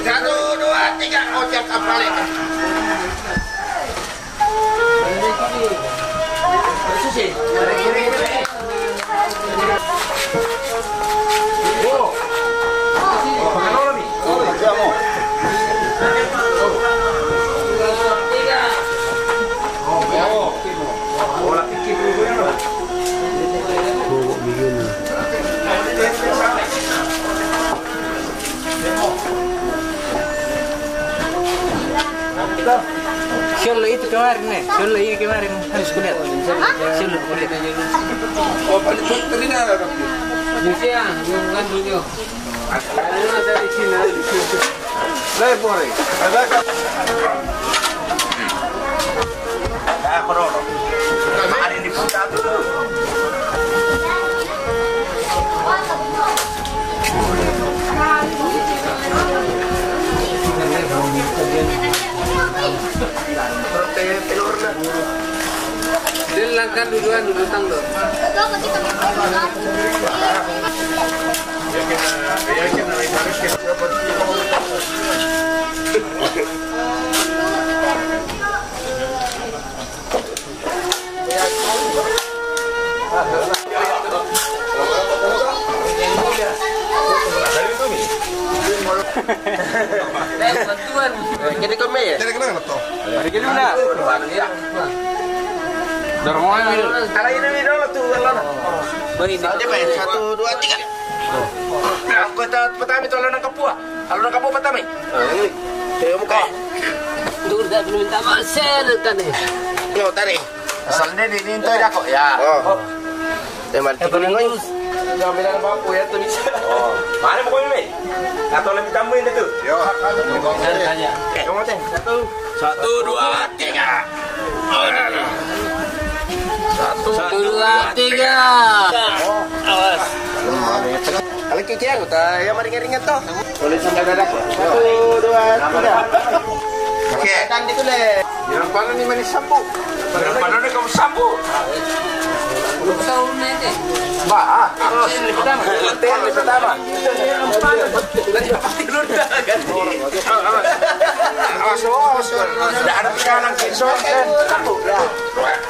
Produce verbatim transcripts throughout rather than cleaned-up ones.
Satu, dua, tiga, ojek kembali. Solo itu kemarin nih, solo ini kemarin harus kulihat. Solo kulihat. Oh, paling betul ini ada. Bisa, bukan dulu. Ada dari Cina. Lei pure. Aku dulu. Hari ini pun satu. Dia langkan duluan, dulu tang dong. Bantuan. Jadi kau main? Jadi kenapa tuh? Hari kedua. Dorong aja dulu. Kalau ini dulu tuh, kalau. Beri ini. Satu, dua, tiga. Aku kata pertama itu lawan kapua. Kalau lawan kapua pertama. Saya muka. Dulu dah minta maaf, saya kan. Yo, tadi. Asal dia di ninto ya kok ya. Oh. Dia mati kuning, oi. Jangan bilang apa-apa ya, tuh bisa. Oh, mana pokoknya, Mei? Atau lebih tambahin itu? Yo. Tanya. Oke, kamu teh. Satu. Satu, dua, tiga. Satu, dua, tiga. Awas. Kalau kiki aku tak, yang mari ringan toh. Boleh sampai dadak. Satu, dua, tiga. Oke. Kan itu deh. Yang mana nih manis sampo? Yang mana nih kamu sampo? Belum tahu nih. Mbak, ah, ini pertama. Ini pertama. Lagi apa tidur dah kan? Awas, awas, awas. Tidak ada tekanan, Kinson. Satu, dah.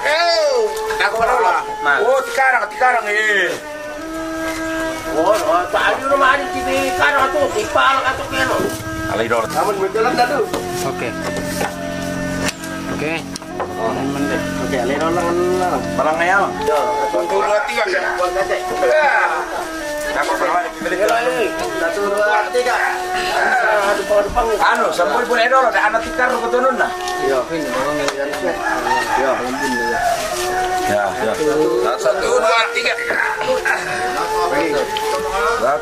Eh, aku dulu lah. Oh, tekanan, tekanan, eh. Oh, oh, tadi rumah ada di kanan tuh, di pala tuh keno. Alai dor. Kamu betulan dah tuh. Oke. Oke. Oh, oke, alai dor lang lang. Palang ngayal. Yo, satu, dua, tiga. Buat kacek. Ya. Dapat berapa? Satu, dua, tiga. Aduh, pang, pang. Anu, sampai pun edo ada anak tikar ruko tunun nah. Iya, ini orang yang dari sini. Iya, ampun ya. Ya, ya. Satu, dua, tiga.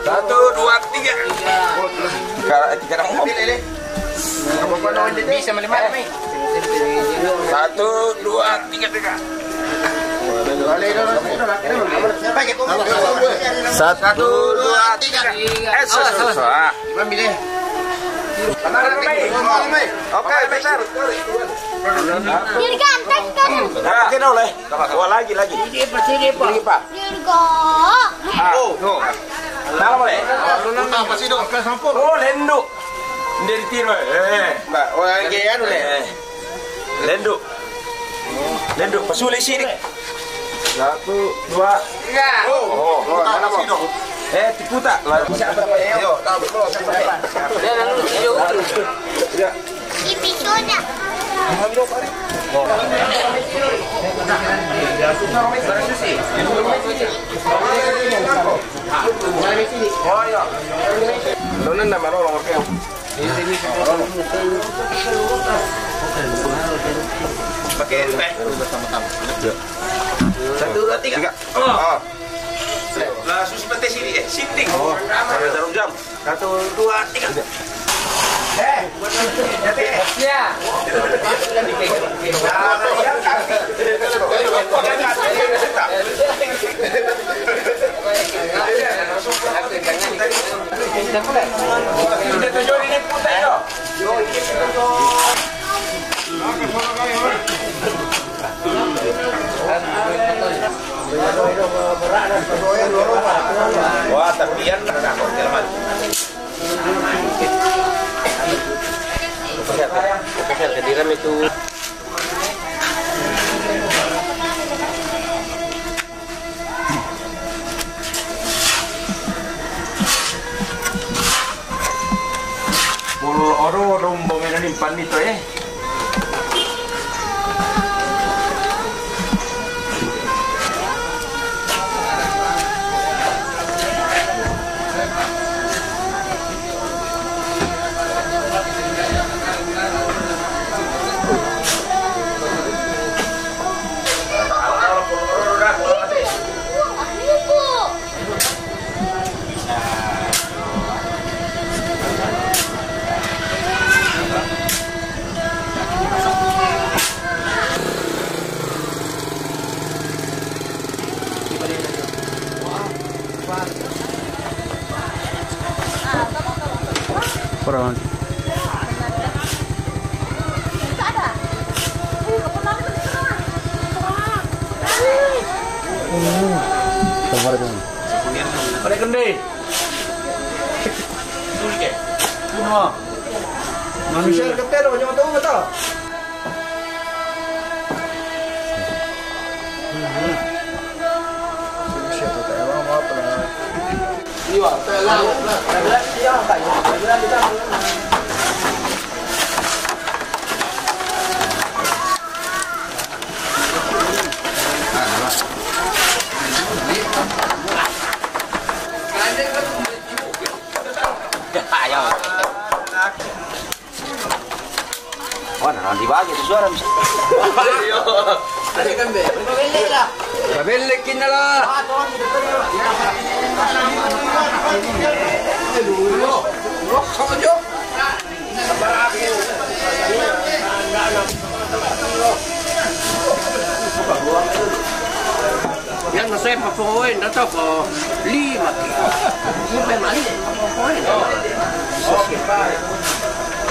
Satu, dua, tiga. Tiga, tiga orang. Bisa melihat nih. Satu, dua, tiga, tiga. Satu, dua, tiga. Eh, sus, sus, sus. Ah. Oke, bentar. Biar ganteng kan. Oke, dulu, eh. Dua lagi, lagi. Sini, Pak, sini, Pak. Lagi, Pak. Dirgo. Ah. Oh, no. Nama, eh? Apa sih, Dok? Oh, lendu. Dari tiro, eh. Mbak, orang gaya anu, eh. Lendu. Lendu, pasuli sini. Satu, dua, tiga. Oh, oh, oh, mana, Bang? Eh, tiputa. Ayo, tahu, tahu. Ya. Ipisunya. Oh, iya. Lo nenda marolo, oke. Pakai teh. Satu, dua, tiga. Tiga. Oh. Oh. Langsung seperti sini, eh, sinting. Oh. Ada jarum jam. Satu, dua, tiga. Eh, ya. Kita tujuh ini putar, yo. Wah, tapi yan na ako, kailangan. Kira itu. Pul oro oro umbo mena nimpan itu, eh. Kurang. Sabar dong. Ada kendi. Manusia kepel, jangan tahu, nggak tahu. Wah, nah, nanti bagi itu suara, Mas. Ada kan, Be? Babelle lah. Babelle kinala. Yang saya papoin, datang ke lima kilo. Sampai mali, papoin.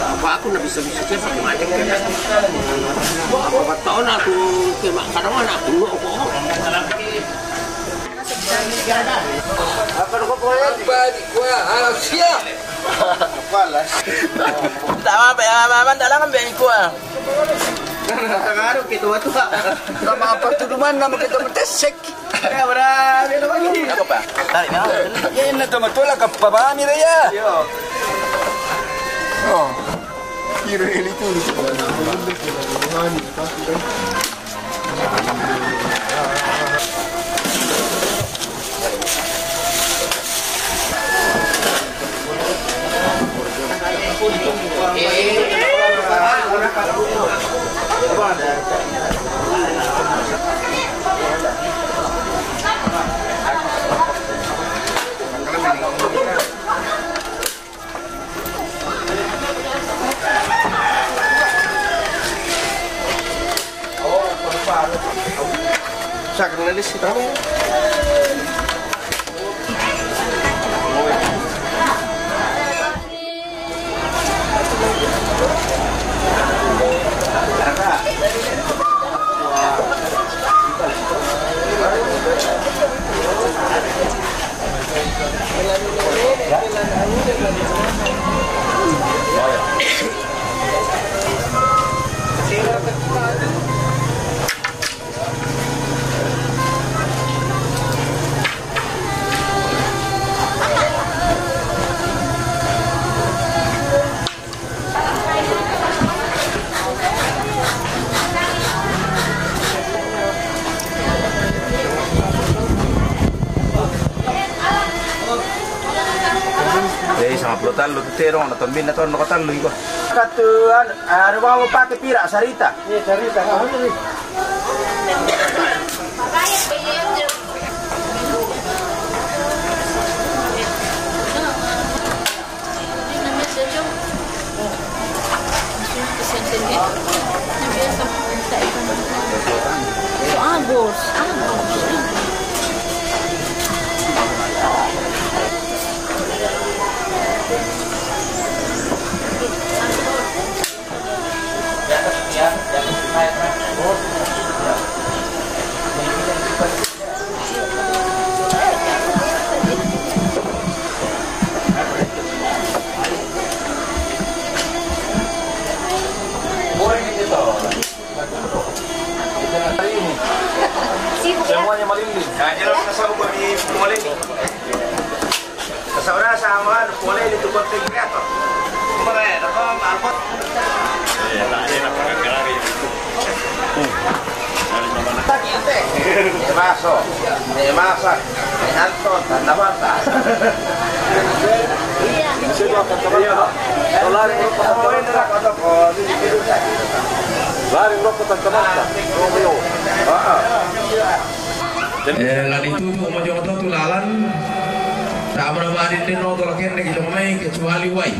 Apa aku nak bisa-bisa saya pakai matik ya? Apa tahun aku kena kadang anak dulu aku. Apa kau poin? Apa di gua? Ah, siap. Apalah. Tak apa, ya, aman, tak lah ambil ikut ah. Ngaruh kita waktu ah. Nama apa tu, di mana nama kita bertesek? Ya, berani lagi. Apa, Pak? Tarik, ya. Ya, ini tu betul lah, ke Papa Amir ya. Yo. Oh. Kira ini tu. Sa kanila list kita. Jadi, sangat puluh tallu tu terong, na tombin na tono ko tallu iko. Katu, anu, anu, mau pakai pira, sarita? Iya, sarita. Ah, ini. Malini. Nah, jelas kasih aku di Malini. Kasih orang sama Malini itu konten kreator. Kemarin apa? Marmot. Masuk, masuk. Anton, tanda mata. Iya. Lari rokok tanda mata. Lari rokok tanda mata. Eh, lani tu mau jong tu lalan. Tak mana mari deno tolak kene kita mai kecuali wai.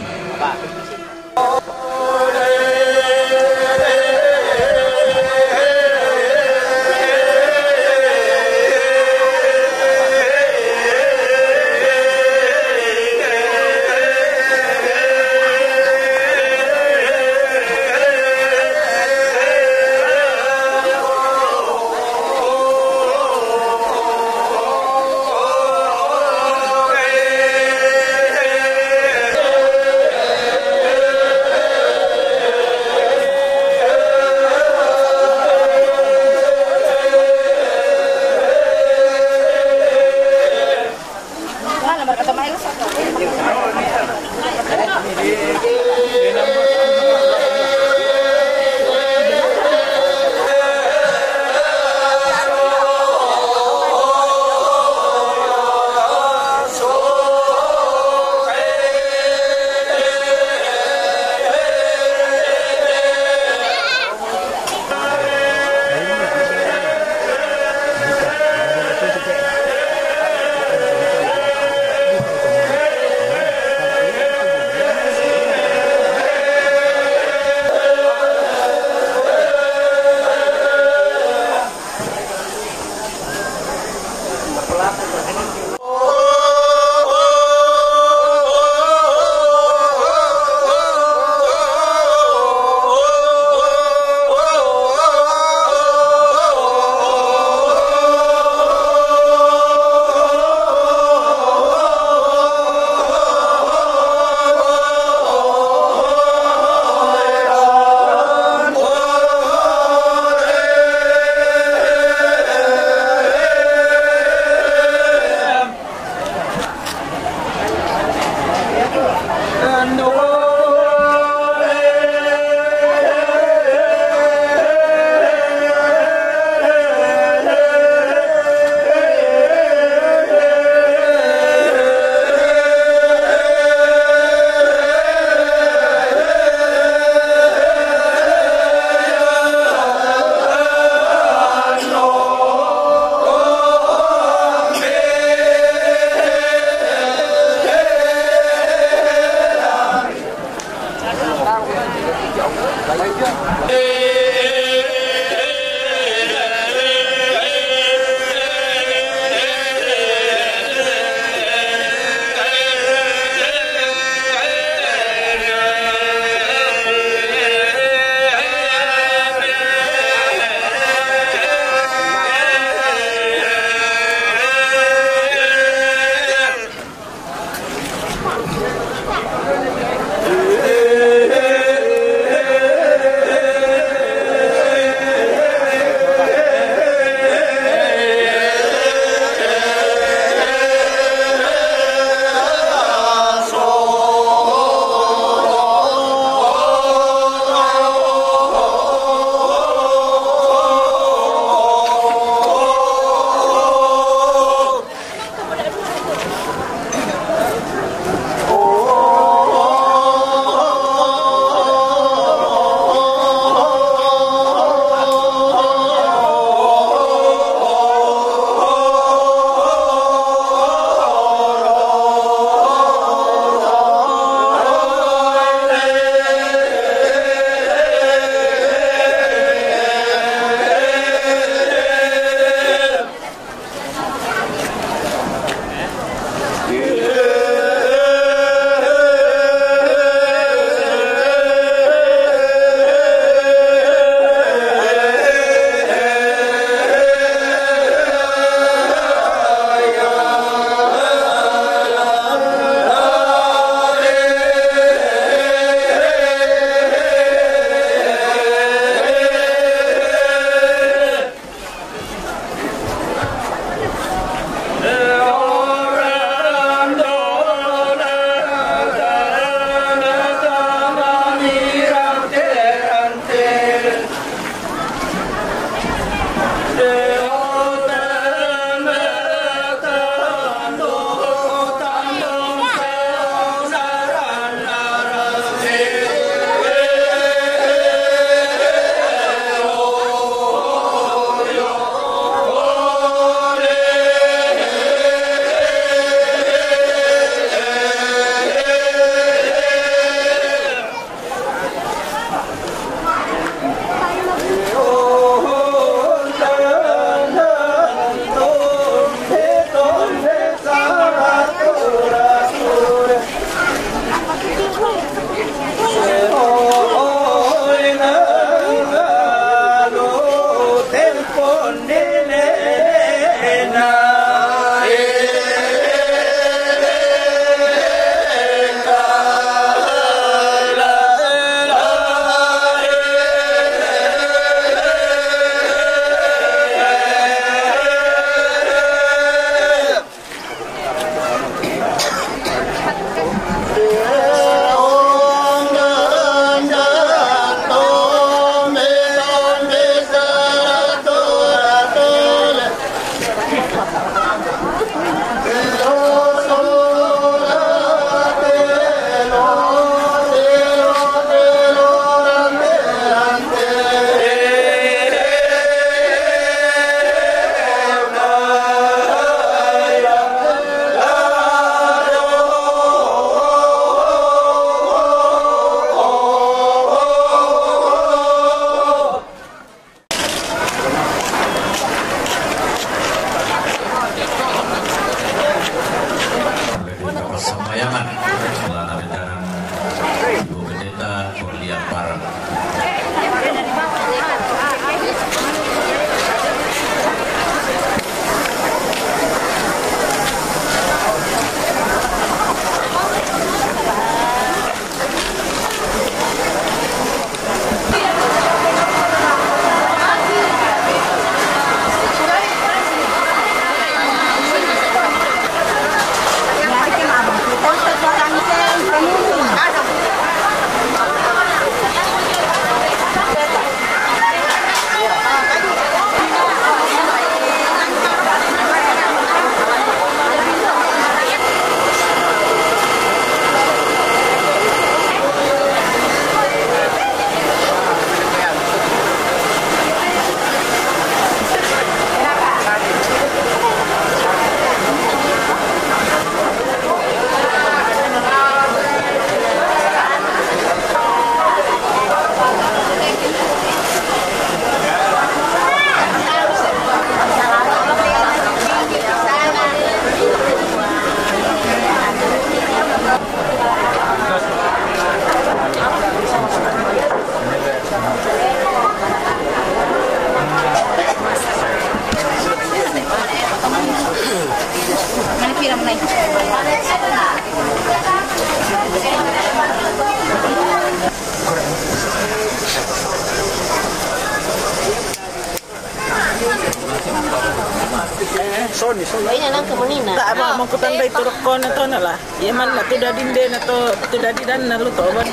Ini nang kemunina. Tak apa, mau kutandai turuk kau na to na lah. Iya man na tu dadi nde na to, tu dadi dan na lu to ban.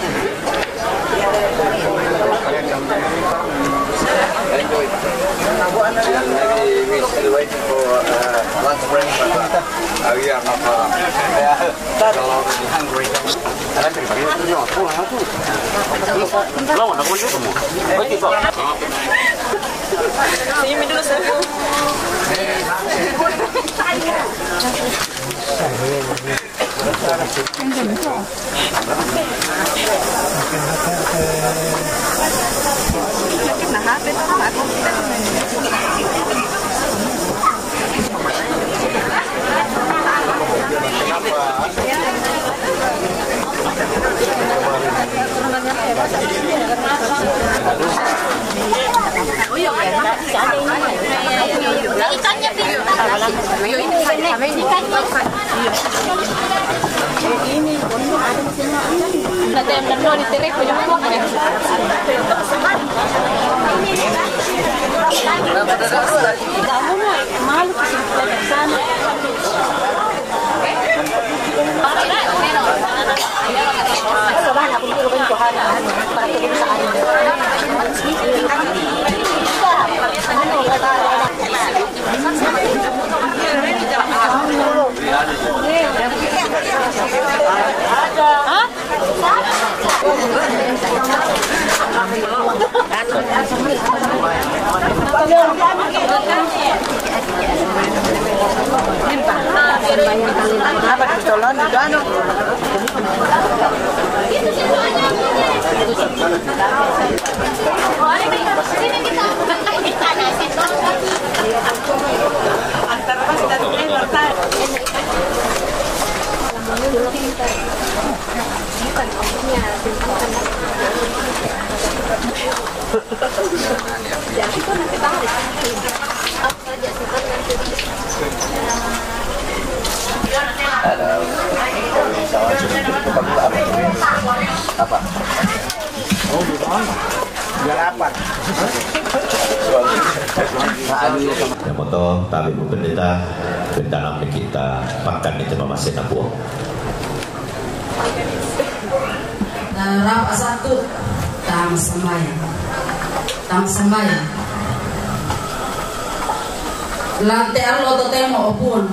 Enjoy. We still waiting for, uh, lunch break, but, uh, we are not, uh, hungry. Ikannya pintar. Ikannya. Apa? Yang moto, tapi Bu Pendeta, bentana kita pakan itu mamasin apu. Rapat satu, tama sembahyang. Tama sembahyang. Lante allo totemo, o Puang.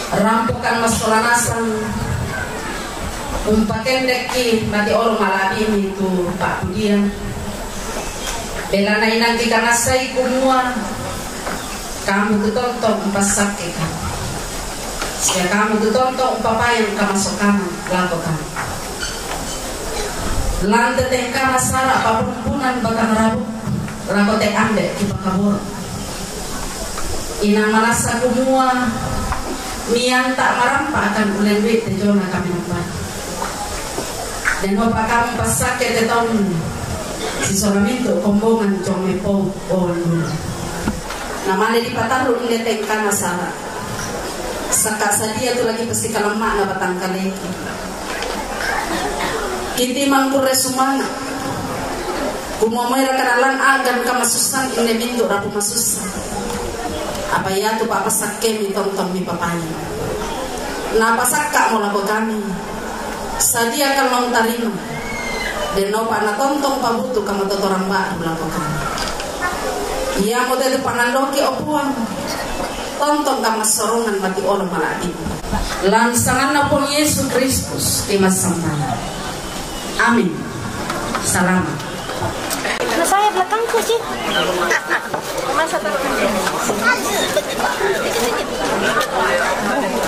Rampokan masola nasang, umpakendekki mati olo mala'bi'mi tu pa'pudiang. Belanna inangki kangassai kumua kamu tu tontong umpassakkeka, sia kamu tu tontong umpapayang kamasokanang lako kami. Lante tengkana sara papumpunan batang rabu, lako te ambe kipakaboro. Inang manassa kumua mianta marampa akan ulen dui te jona kami nampa. Denopa kamu passakke te taunnu, sisola mintu kombongan jong mepou o wanduna. Namane dipatarru inde tengkana sara. Saka sadia tu lagi pasi kalemma'na batangkaleki. Kitimang kurre sumanga. Kumua moira kanalan agan kamasussang inde mintu rapu masussa. Apa iatu pa'pasakkemi tontong mipapayang. Napasakka'mo lako kami. Sadiakan mau tarima. Dennopa natontong pabutu kamatotorang ba'ru lako kami. Iamote tu pangandoki, o Puang, tontong kamassorongan mati olo mala'bi. Lan sanganna Puang Yesu Kristus, kimassambana. Amin. Salama. Nah, saya belakangku, Ci. Masa tuh?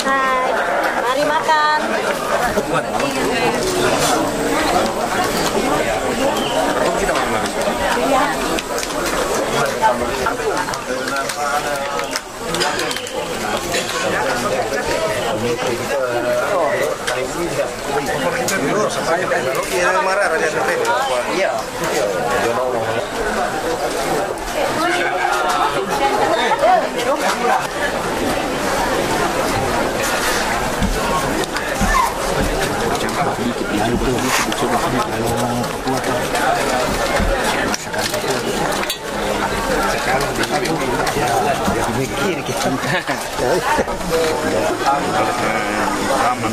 Hai, mari makan. Sekarang di, ya, dipikir kita. Aman, aman.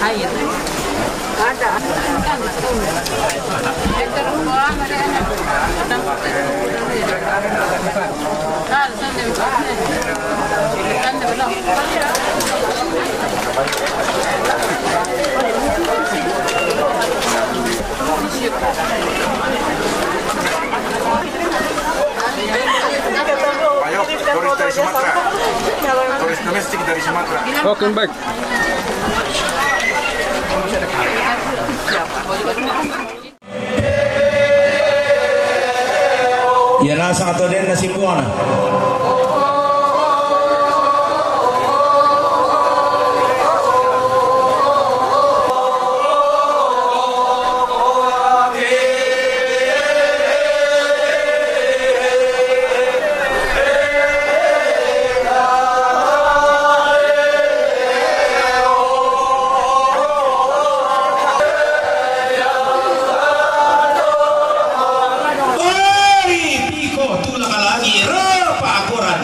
Air. Ada. Ayo, turis dari Sumatera. Turis domestik dari Sumatera. Welcome back. Iya, na, sanga to den na simbuang na. Ori piko tulak lagi, repa akoran.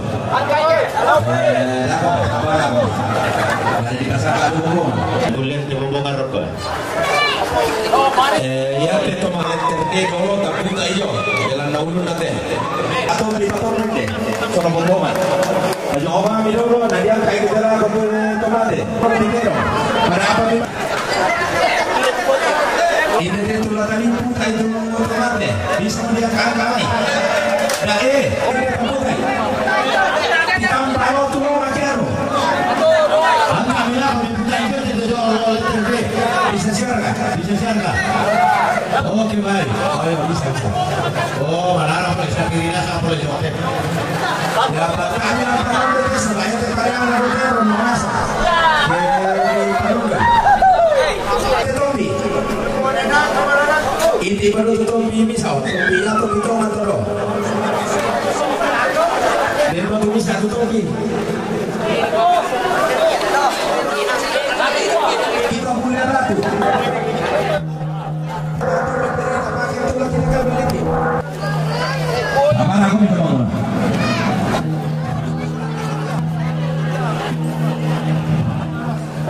Eh, apa, apa, apa? Ada di pasar baru, Bung. Boleh di Bung Arab, Pak. Eh, ya, te toma el terke, bolo, taputa, iyo. Jalan na ulu na te. Atau di pasar nanti. Sono Bung Boma. Ayo, oma, mi dolo, na dia kai kita lah, kau tu tomate. Kau tu dinero. Para apa, mi Ine te tu la tani puta itu tomate. Bisa mo dia kaka mai. Da e. Kita mau tu mau macam. Angka mila ko puta itu te do lo te. Bisa siarga, bisa siarga. Oke, baik. Oh, ya, bisa, bisa. Oh, malarang, Pak, saya kira saya boleh jawab. Ya, Pak, kami akan ambil sebanyak yang ada di rumah masa. Oke, Pak. Tombi. Iti baru tombi misau. Tombi atau kita ngatoro. Dia baru bisa tu tombi. Kita punya ratu. Apa aku minta bangun?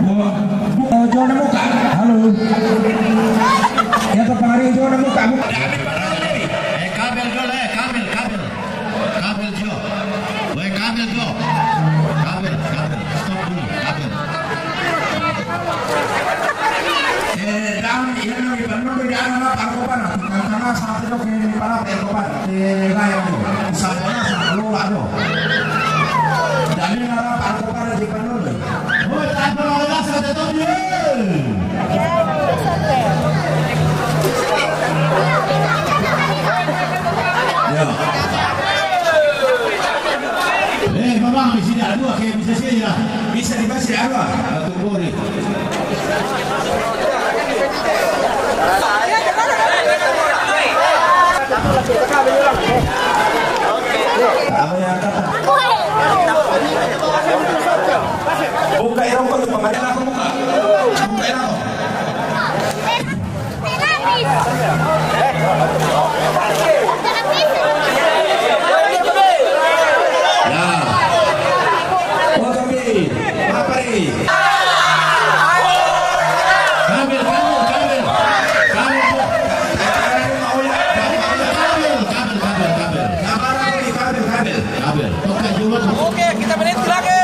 Buka, buka, Jona buka. Halo. Ya, Pak Ari, Jona buka, buka. Eh, kabel dulu, eh, kabel, kabel. Kabel, Jo. Weh, kabel, Jo. Kabel, kabel. Stop dulu, kabel. Eh, dan ini mi panundu di ana na parko pana. Tangkana satu jo ke mi pana parko pana. Eh, gaya jo. Sabona sa lo ado. Dan ini na parko pana di panundu. Woi, tanpa lo dah sa tetap ye. Ya. Eh, Bambang, di sini ada dua, kayak bisa sih ya. Bisa dikasih apa? Satu bori. Apa yang kata? Buka irong ko, buka, buka. Buka irong ko. Ya. Oh, tapi, apa ni? Kambil, kambil, kambil. Kambil, kambil, kambil, kambil. Kambil, kambil, kambil. Oke, kita menit lagi.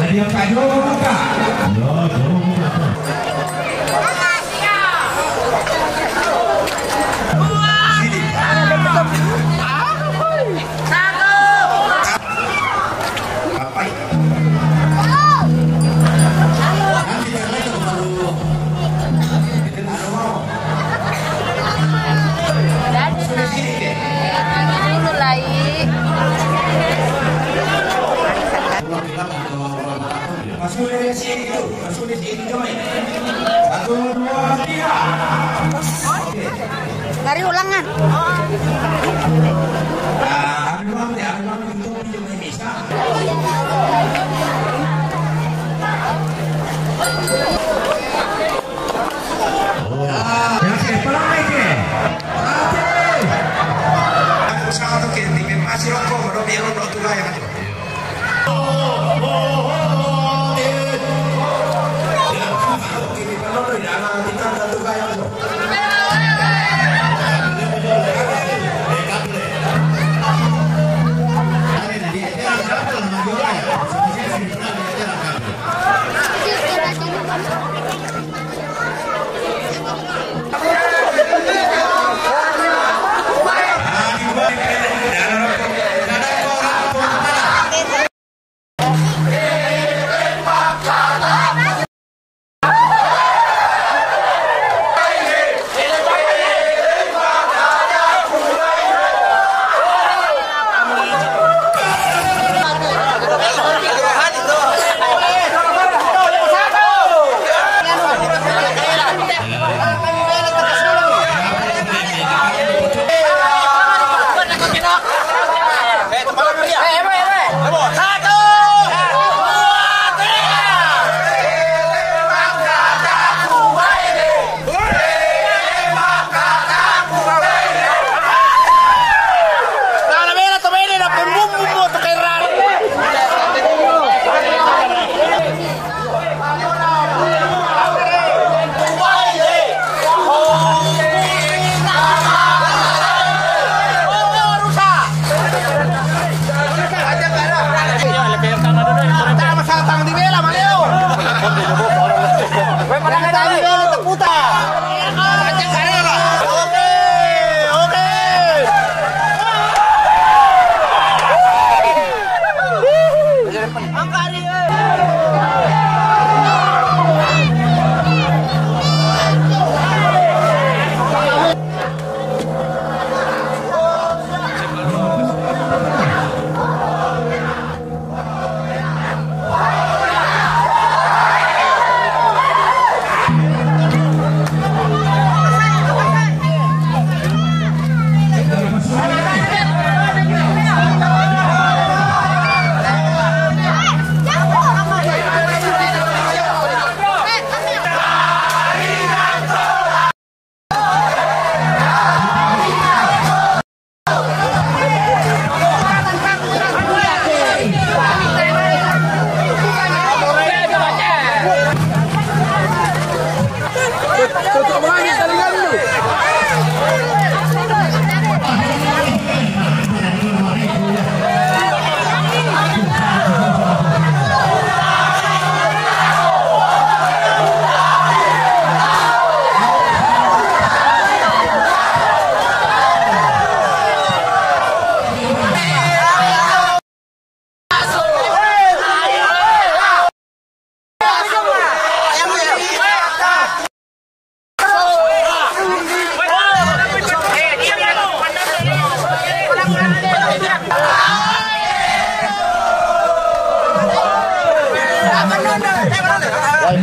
Jadi yang kayu buka. Yo, yo. Dulu, Lai. Masuk dari sini itu, masuk dari sini, coba. Satu, dua, tiga. Oke. Lari ulangan. Nah, ambil uang deh, ambil uang itu, pinjam dari Misa. Oh. Ya, oke, pelan naik ya. Oke. Aku sama tuh, kayak tim masih rokok, baru biar rokok tuh, kayak gitu.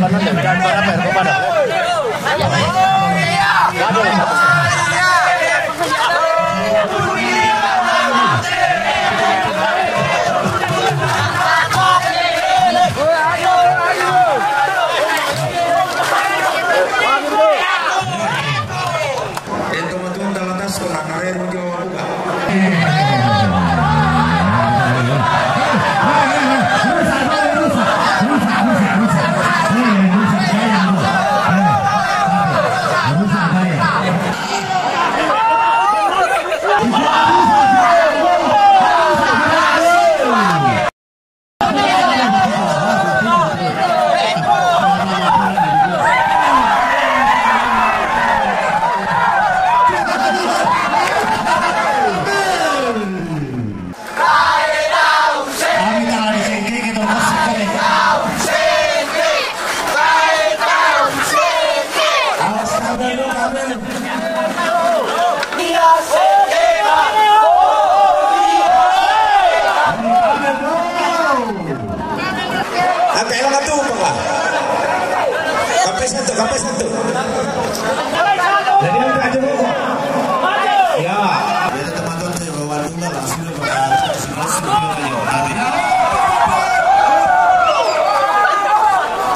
Ento matunda la tasko na karero jo buka. Ate, ayo ka tu, papa. Kape satu, kape satu. Jadi, angkat aja, Bu. Ya. Jadi, teman-teman, saya bawa dulu lah, sudah pada.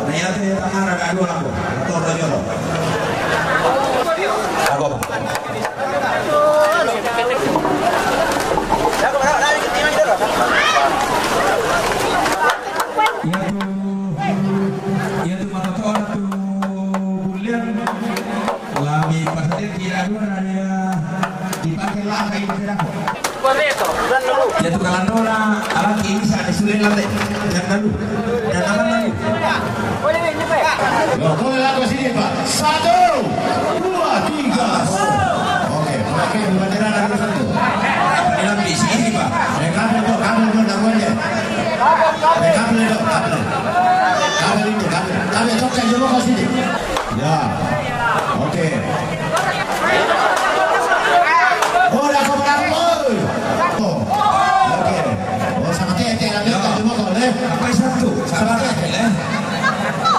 Ternyata ya, tangan ada dua, Bu. Motor aja, Bu. Apa, Bu? Iya tu, iya tu mata tu orang tu bulan. Lami pasal dia tidak ada dia dipakai lah kain tidak. Iya tu kalau nona alam ini sa disulit lah deh. Dan lalu, dan aman lalu. Yo, boleh lagu sini, Pak. Satu, dua, tiga. Oke, pakai bendera dari satu. Ini lebih sini, Pak. Eh, kabel tuh, kabel tuh, namanya. Eh, kabel itu, kabel. Kabel itu, kabel. Kabel, cok, saya dulu ke sini. Ya. Oke. Oh, udah, kau berapa, Boy? Oh. Oke. Oh, sama tete, ada tete, mau kau, deh. Apa itu tuh? Sama tete, deh.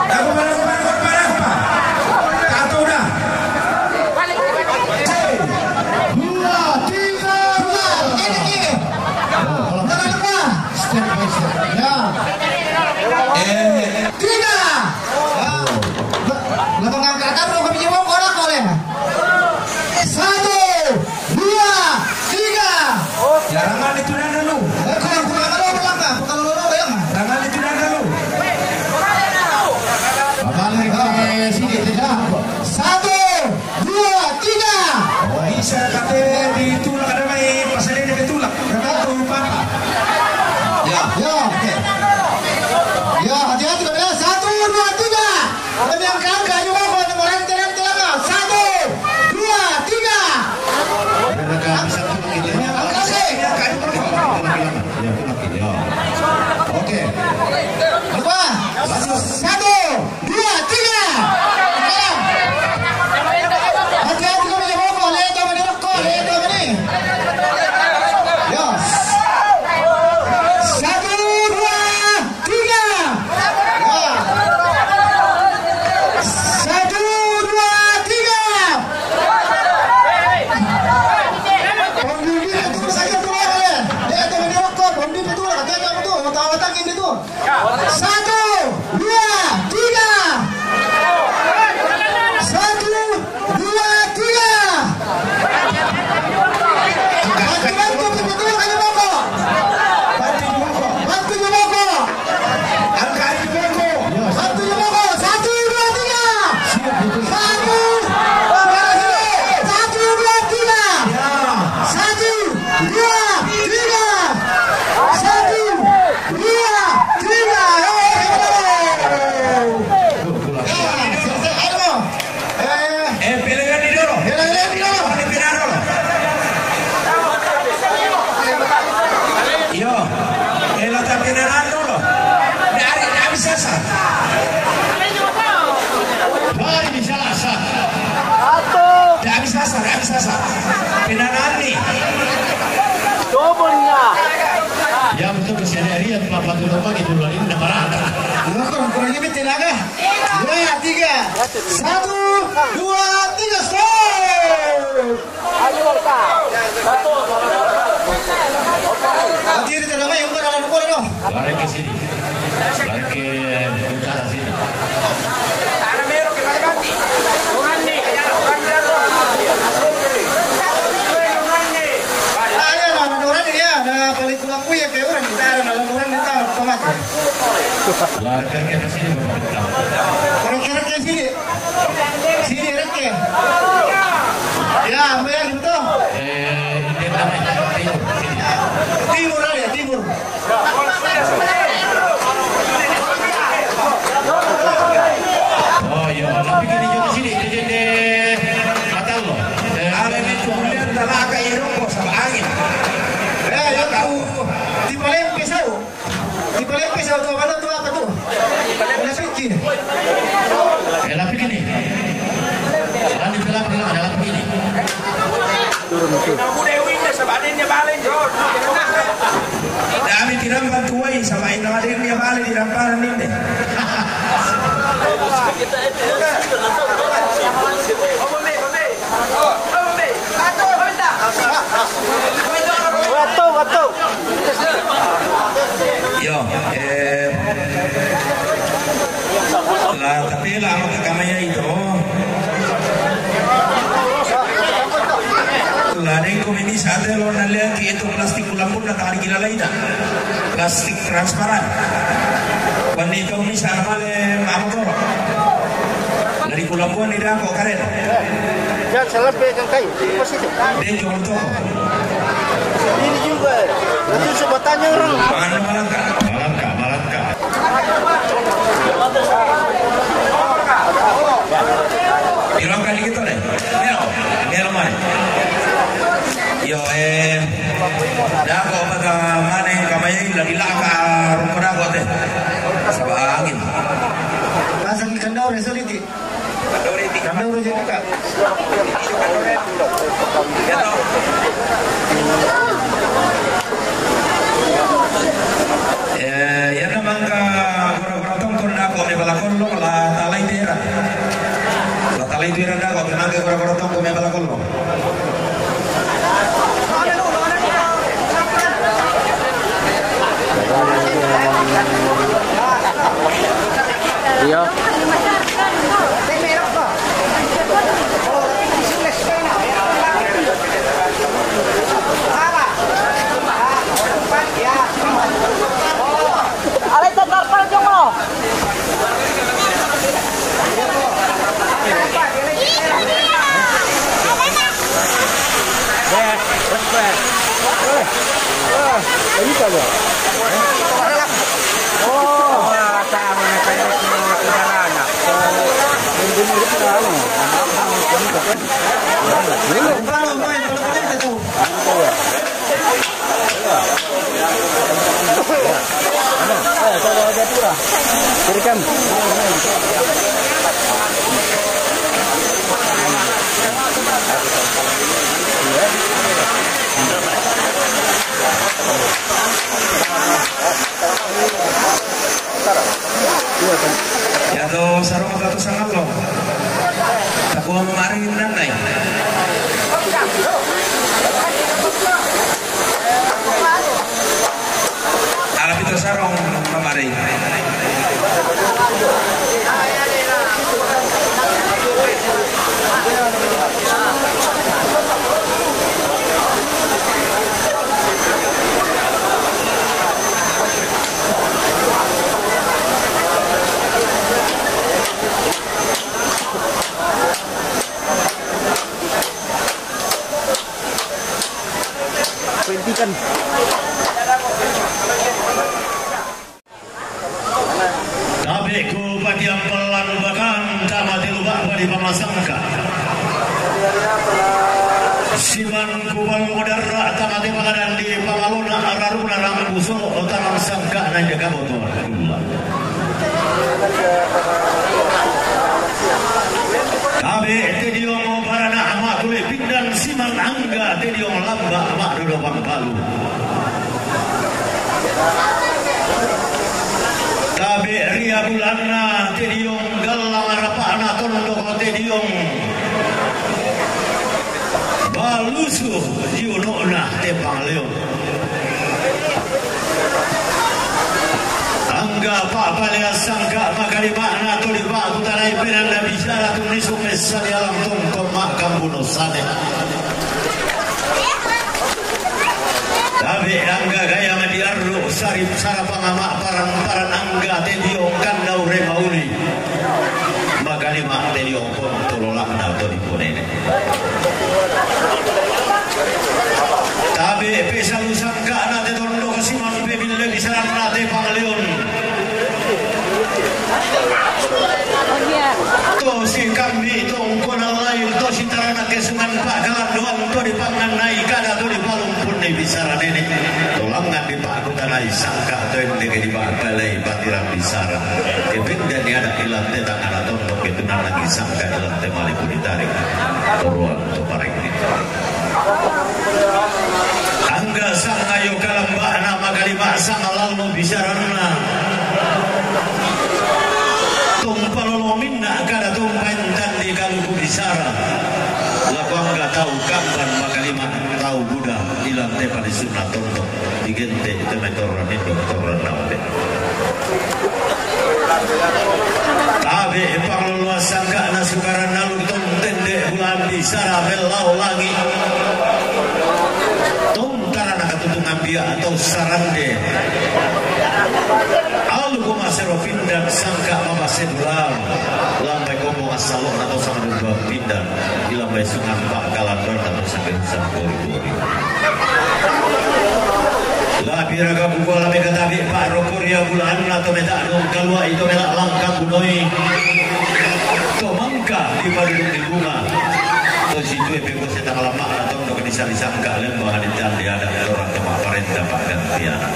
Aku barang, barang, barang, barang, Pak. Satu udah. Dua, tiga. Dua, ini, ini. Oh, kalau nggak ada, Pak. Step by step. Ya. Eh. Tiga. Ya. Lah, pengangkatan lo kami jawab orang kau, deh. Satu, dua, tiga. Jangan itu dah dulu. Eh, kalau kurang kalau kurang, kalau lo yang. Jangan itu dah dulu. Balik ke sini, tidak. Satu, dua, tiga. Oh, bisa kata ditulak ada mai, pasal dia ditulak. Kata tu, Pak. Ya. Ya. Oke. Ya, hati-hati, kamera. Satu, dua, tiga. Kami angkat, angkat, ayo, bawa, nama rente, rente, lama. Satu, dua, tiga. Angkat, angkat. Ya, oke. Apa? Satu, dua, tiga. Hati-hati, kami jawab, kok, lihat, kami jawab, kok, lihat, kami ni. Ya. Satu, dua, tiga. Ya. Satu, dua, tiga. Ponduli itu saja tu, ya. Dia tu, dia kok, ponduli itu, dia tu, tahu tak ini tu. Satu, dua, tiga. Satu, dua, tiga. Bantu, bantu, bantu, bantu, bantu, boko. Bantu, boko. Bantu, boko. Angkat, boko. Bantu, boko. Satu, dua, tiga. Satu. Satu, dua, tiga. Ya. Satu, dua, tiga. Satu, dua, tiga. Betul, masih ada area tempat batu lubang itu lari, udah parah. Lu kurang, kurangnya mete naga. Dua, tiga. Satu, dua, tiga, stop. Ayo, Kak. Satu. Hati-hati, tenang, yang bukan anak bukan, no. Lari ke sini. Lari ke utara sini. Ayo, nah, orang ini ya, nah, paling kurang kuya kayak orang kita, nah, orang kita, tomat. Warga kita sini, Bapak. Orang kira-kira sini. Sini, Reke. Ya, ambil yang gitu. Eh, ini namanya timur, sini. Timur aja, timur. Oh, iya, tapi gini juga sini, itu jadi batal loh. Eh, ada ini tuh, lihat, tak laga ini kok sama angin. Eh, ya, tahu. Di Palembang, pisau. Di Palembang, pisau tuh, mana tuh, apa tuh? Ada pikir. Eh, tapi gini. Ada di Palembang, ada pikir. Turun, turun. Dami tidak bantuai sama ina adiknya balik di ramparan ini. Waktu, waktu. Yo, eh, la tapela ama kakamaya ito. La dengko mi misa ate lo na lea ki eto plastik kulambun na tangani kila laita. Plastik transparan. Wani ito misa na male ama toro. Dari kulambun ni dako karen. Jangan salah pe kan kai. Di posisi. Dengko mi toko. Ini juga. Itu sebatanya orang. Mana malangka? Malangka, malangka. Ilongka dikit, Tore. Melo, melo mai. Yo, eh, dako baka mane kamai la dilaka ruko dako te. Sabangin. Pasang kandau resoliti. Kami udah jadi, Kak. Eh, ya, na mangka gora-gora tongko na ko me bala kollo, la talai tera. La talai tera na ko me mangka gora-gora tongko me bala kollo. Iya. Alay, tatar pa rin mo. Ya do, sarong ka to sangallo. Takuwa mamaring nanay. Ala pito sarong mamaring. Perhentikan. Tabe' ku patiampelan bakan tama te luba'ba di pamasangka. Siman ku palongo darra' tama te pangadan di pangalona araruna rambu solo' tanang sangka'na inda kaboto. Tabe' te diong barana' ma'tule pindan siman angga te diong lamba' ma'dodo pangpalu. Bulanna te diong, gallang rapa'na tondok te diong, balusu diunu'na te pangaleon. Angga pa'palean sangka makalima'na to dipa'kutanai penanda bicara tunnisung messa dialang tongkon ma'kambuno sane. Tabe' angga gayang diarru' sarip sarapang ma'paran-paran angga te diong kandau re mauli. Makalima' te diong pontolola'na to diponene. Tabe' pesalu sangka'na te tondok simampe bille bisaranna te pangaleon. To sikambi tongkonan lain to sitarana kesungan pa'kalandoang to dipangannai kada to dipalumpunni bisara nene'. To langngan dipa'kutanai sangka to endeke dipa'palei patirang bisara. Kepengganni ada' ilante tangana tondok ketunanna sangka ilante malipu ditarik. Toruan to parengge. Angga sangayo kalamba'na makalima' sangalallo bisaranna. Tumpalolo minna' kada tumpaentan di kaluku bisara. Lako angga tau kamban makalima' tau buda ilante palisunna tondok. Digente' te mai torran indo torran naope. Tabe' pangloloan sangka'na sukaran aluk tong tende' bulaan bisara mellao langi'. Tong tarana katutungan bia' atau sarande. Aluk masero pindan sangka' mabase bulaan. Lambai kombong assalo'na to sama dua pindan. Ilambai sungan pa'kalandoanna to sama dua. Lapiraga kukua la mekatabe' pa'rokkoria bulaanna to meta'dong kalua'i to mela' langka bunoi. To mangka dipadudung di bunga. To situe pekose tangalamma'na tondok disali sangka' lembang ditande ada' torang to ma'parenta pa'gantiana.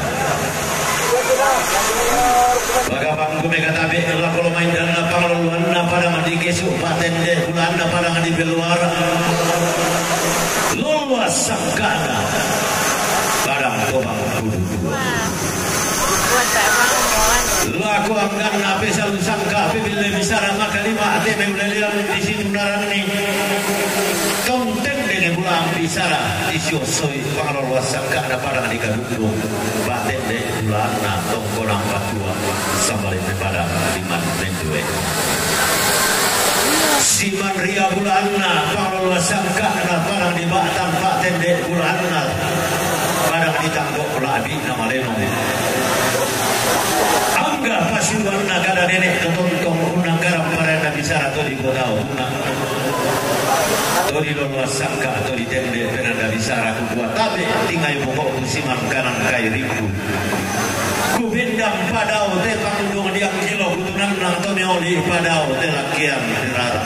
Bagapangku mekatabe' lako lomaindanna pangloloanna padang di kesu' pa'tende' bulaanna padang di beluara. Loloas sangka'na padang tobang kudu dua. Lako angganna pesalu sangka' pebille bisara makalima' te meulelean di situ naranni. Tong tendenge bulaan bisara disiosoi pangloloas sangka'na padang di kadundung. Pa'tende' bulaanna tongkonan patua sambalin me padang liman mendue. Simanria bulaanna pangloloas sangka'na padang di ba'tan pa'tende' bulaanna padang di tanggo' la'bi'na malenong. Angga pasiuanna kada nene' to tongkon unnangkaran parenta bisara to di kota Obunga. To diloloas sangka' to ditende' penanda bisara kukua tabe' tingai boko'ku simangkanan kairiku. Kubendang padao te pangundung dianggilo kutunanna to meoli padao te lakkean dirara.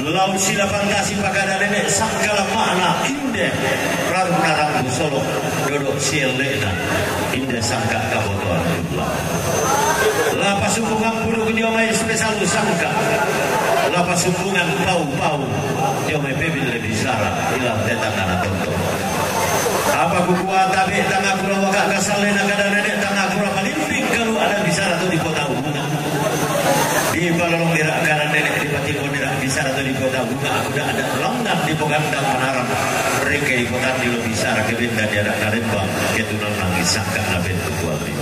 Lau silapantasi pakada nene' sangkalamma'na inde rarunna rambu solo dodo' sielle'na. Inde sangka' kabotoan tulla. La pasumbungan puduk dio mai spesalu sangka'. La pasumbungan pau-pau dio mai pebille bisara ilang tetangana tonto. Apa kukua tabe' tangakura waka kasallena kada nene' tangakura malimbing kalu ada bisara tu di kota Ubungan. Di palolong ira kada nene' di patimbon ira bisara tu di kota Ubungan. Aku dah ada langngan di pogandang manarang. Reke di kota di lo bisara kebenda di ada kalembang ketunan nangis sangka' na bentuk kuali.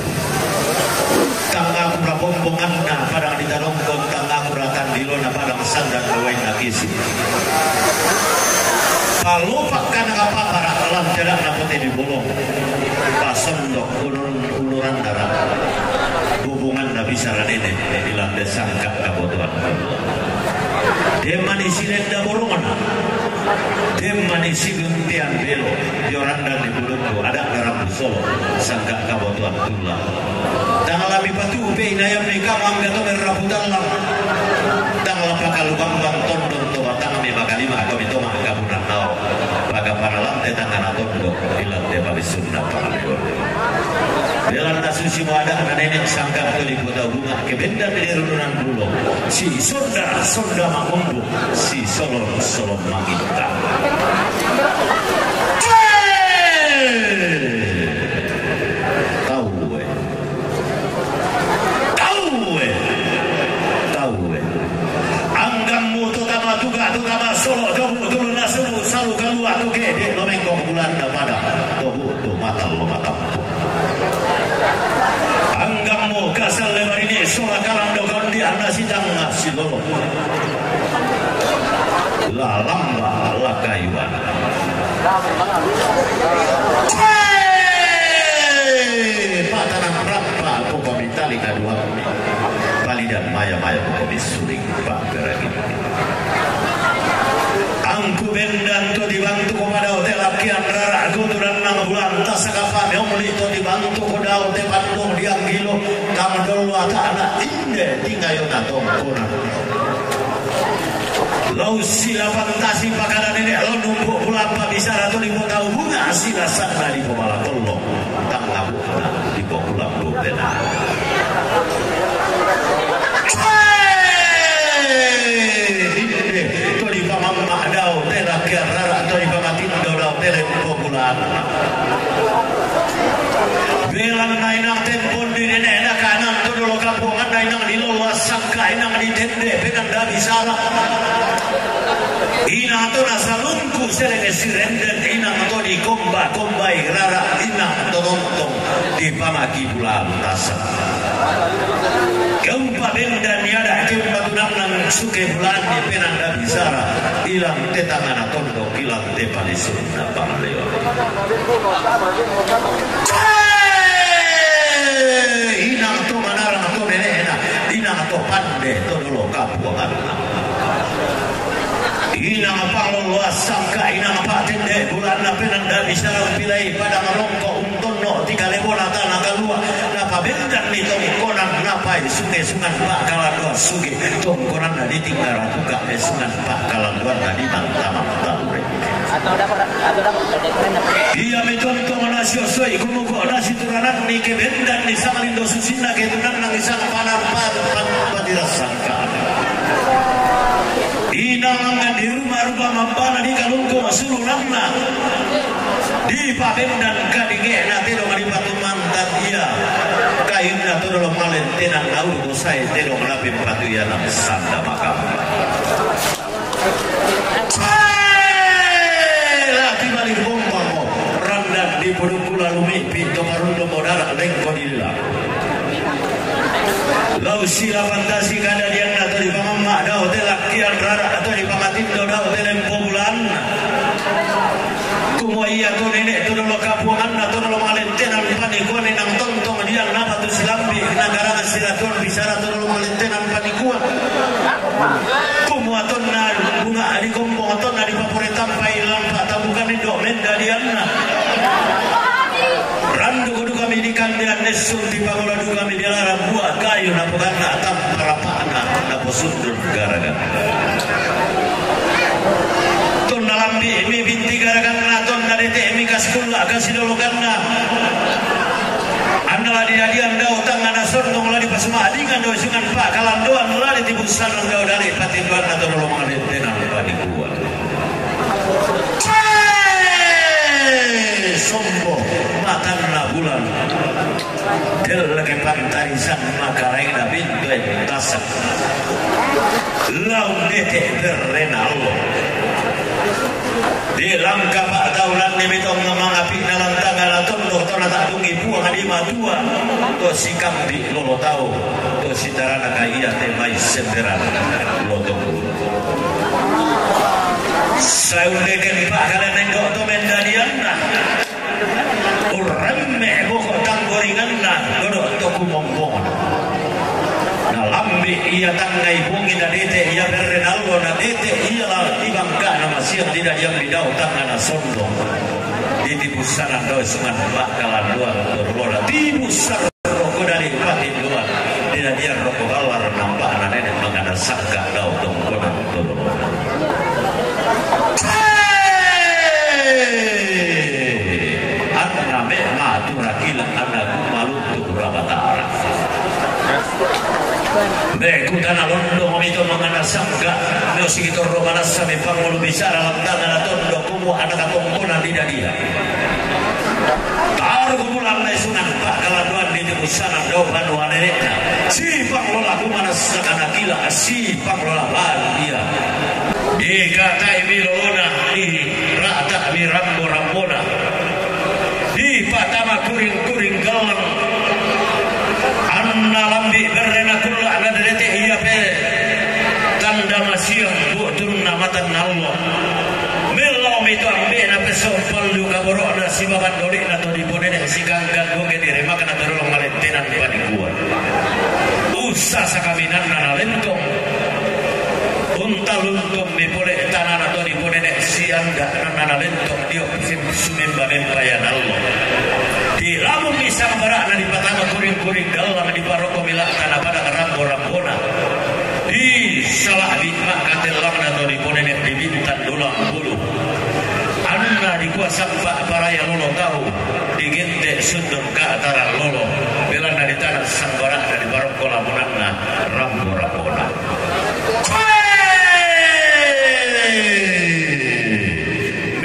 Tangakura bombonganna padang di talongkon, tangakura tandilona padang sandan luwainna kisi. Palupa' kana kapapara lantera'na pote di bolong. Pasondok ulun uluran dara. Hubunganna bisara nene' ilande sangka' kabotoan. Demani silenda borongna. Demani siguntian belo. Dio randan di bulungku ada' darambu solo sangka' kabotoan tulla. Tangala mipatu'u pe inayammi kama angga to merrapu tallang. Tangala pakalubambang tondon to batangmi makalima kami to ma'kabunan nao. Pakapanalante tangana tondon ilante palisunna pangaleon. Belanna susi mo ada'na nene' sangka' to di kota bunga kebendan di rununan bulo. Si sonda, sonda mangombo, si solon, solon mangitta. Tau, eh. Anggammu kasalle marini sola kalando kandi anna sitang silolo. Lalamba lakayuan. Patanang rappa ko pamitali kaduami. Palidan maya-maya ko pamisuling. Angku bendan to dibantu ko madao te lakkian rara ko tunannang bulan tasakapa meong li to dibantu ko dao te pandong dianggilo kang dolo atana inde tingayona tongkona. Lau sila fantasi pakada nenek lau numpuk bulan pabisara to dipo tau bunga sila sanna dipo malakollo. Tangngabukna dipokulang bobena. Inde to dipamamma dao te lakkian rara to dipamatindo dao te lempo bulan. Belanna inang tempon di nenekna kanang to dolo kapuanganna inang dilolo assangka inang ditende penanda bisara. Inang to nasalungku selenge sirenden inang to dikomba-kombai rara inang to nontong dipamaki bulan tasa. Kempa bendan niada kempa tunannang suke bulan di penanda bisara ilang tetangana tondok ilang tepalisunna pangleo. Inang to manarang to nenekna inang to pande to dolo kapuanganna. Inang pangollo assangka inang patende bulanna penanda bisara umpilai pada marongko untonno tiga lebona tana kalua napabendanni tongkonan napai sunge sungan pakalandoan suge tongkonanna ditinggaratuka sungan pakalandoanna di mantama taure. Iya mitontong nasiosoi kumuko nasiturananni kebendanni samalindo susinna ketunannang isang panampan patirasang. Inang di ruma-ruma mabbana di kalungkung sulunanna. Di pabendan kadingena tedong di patumantan iya. Kainna to dolo malentenan nauru to sae tedong lapin patu iya nang sanda makamba. Lati balik bombamo randan di pudukku lalu mipi to parundo modara lengko di Lau sila fantasi kadadianna to dipamamma dao te lakkian rara to dipamatindo dao te lempo bulanna. Kumua iya to nenek to dolo kapuanganna to dolo malentenan panikuan inang tontong dianna patu silambi nagara sila to bisara to dolo malentenan panikuan. Kumua tonna bunga dikombong tonna dipaporetampai lampa tabukan indo mendadianna. Randu kudu kami di kandean nessung di pangola du kami di larang buah kayu napoganna tampara pa'na naposundun garagan. Tonna lambi mi binti garaganna tonna dete mi kaskulla kasidologanna. Anna la dinadian dao tangana sondong la dipasumadingan dao sungan pakalandoan la ditibussanang dao dali patindoanna to dolo mangadentenan panikuan. Sombo matanna bulan. Delleke pantarisan makaraina bintoen tasak. Laung dete berrena allo. Di langka pa'taunanni mitong mangapi'na lantangana tondok tona ta'dungi puang di matua. To sikambi lolo tau. To sitarana kaia te mai semberan lotongku. Saundeken pa'kalena indo to mendadianna. Urremme boko tanggoringanna dodo to kumombongan. Nalambi ia tangngai bungi nadete ia berre nallo nadete ia la ibangka namasiang tidak diambi dau tangana sondong. Di tibussanan dau sungan bakalan dua loro lora tibussan. Roko dari patinduan, dina dia roko galar nampak anak nenek mengada sangka dau tongkonan tolong. Anna me matu rakila anna kumalutu rabatara. Me kutana londo mamito mangana sangka, no sigitorro manassa me pangulu bicara lantangan tondo kumu anak tongkonan dina dia. Taru kubulan na isungan pakalanduan di tibusanan dau banua nenekna. Si panglola kumanassa kana kila, si panglola baru dia. Di katai mi lolona, di rata mi rambo-rambona. Di pat Kuring-kuring gallang. Anna lambi' berre' nakulla' nadedete' ia pe tanda masiang bu'tunna matanna allo. Mellao mi tu ambe'na pesso' pallu kaboro'na sibaban doli'na to diponene' sikangkang goge diremakna to dolong malettenan panikuan. Ussasa kaminanna nalentong. Unta luntummi pole tanana to diponene' sianda' nanna nalentong dio sumemba-memba ia nallo. Dilamunni sambara'na dipatama kuring-kuring gallang diparokko mila'ta napadang rambo-rambona. Disala'bi ma'katellangna to diponene' di bintang dulang bulu. Anna dikua samba' paraya lolo tau, digente' sundun ka'tarang lolo, belanna ditana sambara'na diparokko lamunanna rambo-rambona.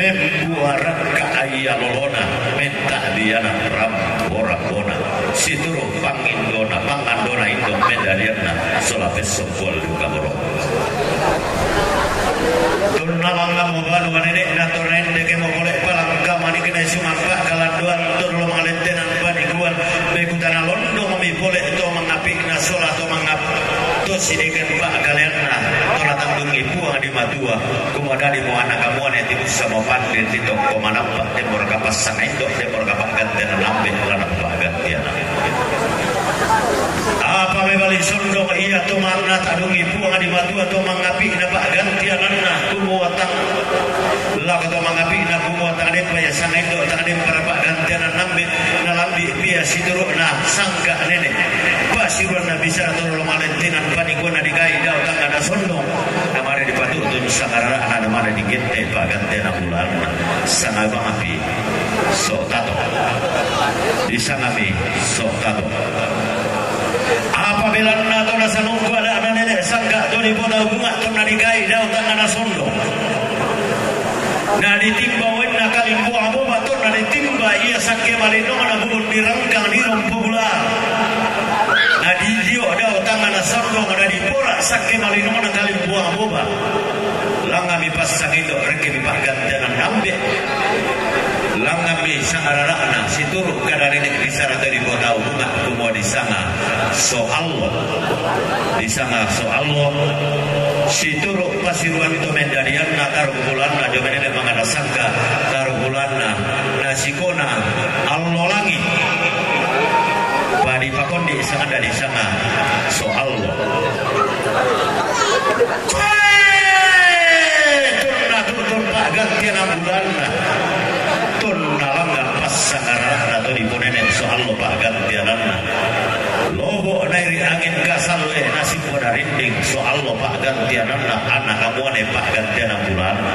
Membuarakka ia lolona, menta' diana rambo-rambona. Situru' pangindona, pangandona indo' medalianna sola pesso' pollu kaboro'. Tunna langngammo banua nene'na to naendekemo pole palangka manikna isumampa kalandoang to dolong malettenan panikuan, bekutana londongmi pole to mangapi'na sola to mangap-, to sideken pa'kaleanna, to natandungi Puang di Matua, kumua dadimo ana' kamuane tibussamo pande ti tokko manappa, temmo raka passanga indo', temmo raka pa'gantiananna ambe', la napa'gantiananna. Apa mebali sondong ia to manna tadungi Puang di Matua to mangapi'na pa'gantiananna, kumua tang lako to mangapi'na, kumua tang deppa ia sanga indo', tang deppa raka pa'gantiananna ambe', nalambi' pia situru'na sangka' nene'. Pasiruanna bisara to dolong malettenan panikuanna dikai dao tangnga nasondong. Namane dipatu'tun sangarara'na, namane digente' pa'gantiananna bulanna. Sanga bangapi so' tato. Disangami so' tato. Apa belanna to nasanungku ada'na nene' sangka' to dipotau bunga' to nadikai dao tangnga nasondong. Naditimba wainna kalimbuang boba to naditimba ia sakke malinona bubun dirangkang dirompo bula. Nadidio' dao tangnga nasondong nadipora' sakke malinona kalimbuang boba. Langngami passang indo' rekkemi pa'gantiananna ambe'. Langngami sangarara'na situru' kada nene' bisara to dipotau bunga' kumua disanga so' allo. Disanga so' allo. Situru' pasiruan to mendadianna taruk bulanna dio menene' mangada sangka taruk bulanna nasikona allo langi'. Padi pakondi' sangada disanga so' allo. Tonna tu'tun pa'gantiananna bulanna. Tonna langngang passangara'na to diponene' so' allo pa'gantiananna. Lobo' nairi' angin kasalloe nasimbo narinding so' allo pa'gantiananna ana' kamuane pa'gantiananna bulanna.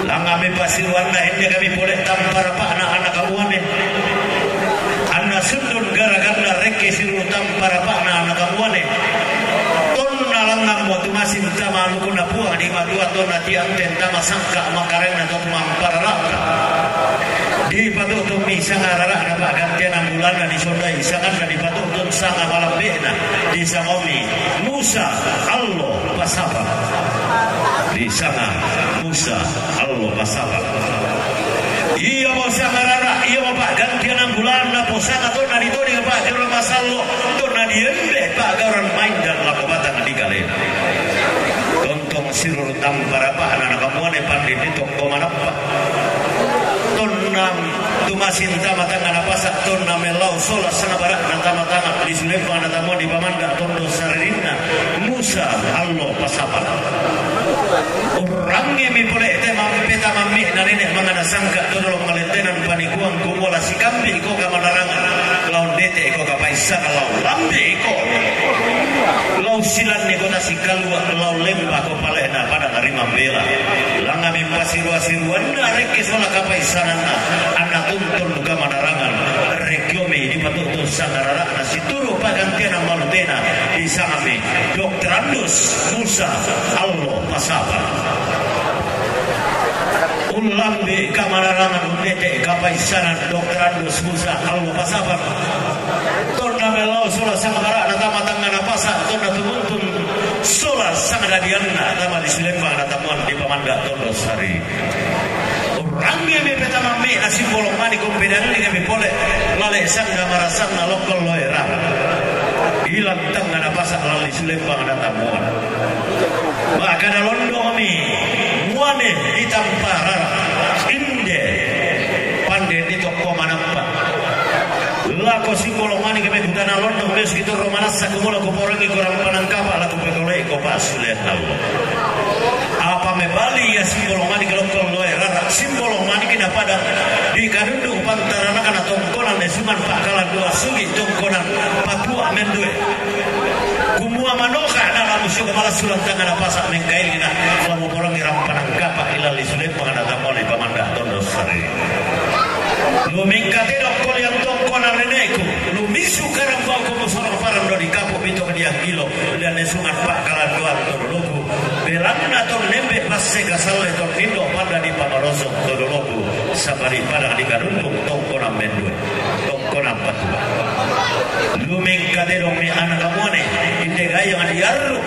Langngami pasiruanna ende kami pole tampa rapa'na ana' kamuane. Anna sundun garaganna rekke siru tampa rapa'na ana' kamuane. Tonna langngammo tumasing tama anukunna Puang di Matua tonna tianten tama sangka' makarenna to tumamparara'ka. Dipatu'tummi sangarara'na pa'gantiananna bulanna disondai sanganna dipatu'tun sanga malambe'na disangaummi Musa allo pasapa. Disanga Musa allo pasapa. Iamo sangarara', iamo pa'gantiananna bulanna posanga tonna ditoding pa'gauran masallo', tonna diembe pa'gauran maindang lako batang dikalena. Tontong siruru tampa rapa'na ana' kamuane pandini tokko manappa. Tonna tumasing tama tangnga napasa', tonna mellau sola sangabara'na tama tangnga disulempang ana' kamuane dipamanda' tondo saririnna. Musa allo pasapa. Urrangngimi pole te mampe tamammi'na nene' mangada sangka' to dolong malettenan panikuang kumua la sikambi'ko kamanarangan, lao ndete'ko kapaissangan, lao lambi'ko. Lao silanniko tasikalua', lao lembako pale'na padang ri mambela. Langngami pasirua-siruanna rekke sola kapaissananna, anna tuntun kamanarangan, rekkiomi dipatu'tun sangarara'na situru' pa'gantiananna malutena, disangami Dokter Andus Musa allo pasapa. Ullambi kamanarangan undete kapaissanan Dokter Andus Musa allo pasapa. Tonna mellau sola sangabara'na tama tangnga napasa, tonna tumuntun sola sangadadianna tama disulempang ana' kamuane dipamanda' tondo sari. Rangge mi petama me na Simbolong Manik, ko pedang ni kami pole lale sanga marasanna lokkon loe rara. Ilang tangngana pasa' lalli sulembang na tammuan. Ma'kada londong mi muane ditampa rara. Inde pande ditokko manappa. Lako Simbolong Manik me kutana londong, me sitorro manassa kumula kuporangi korang panangkapa lako pekole ko pasulean allo. Apa mebali ia Simbolong Manik lokkon loe rara, Simbolong Manik na pada di Kadundung pantaranakana tongkonan Nesungan pa'kalandoang sugi tongkonan Patua mendue. Kumua manoka na lamu syuko malassulang tangngana pasa' mengkailina, lamu porangi rampanangkapa ilalli sulembang na tammuane pamanda tondo sari. Lumingkate dokko liang tongkonan nene'ku, lumisu karambau ko musorong parando di kapu pito ke diang kilo, dan Nesungan pa'kalandoang todoloku. Belanna tonnembe passe kasalle tonnindo panda di pamarosong todoloku, sabari padang di Kadundung tongkonan mendue, tongkonan Patua. Lumingkate dommi ana' kamuane, inde gayang diarru.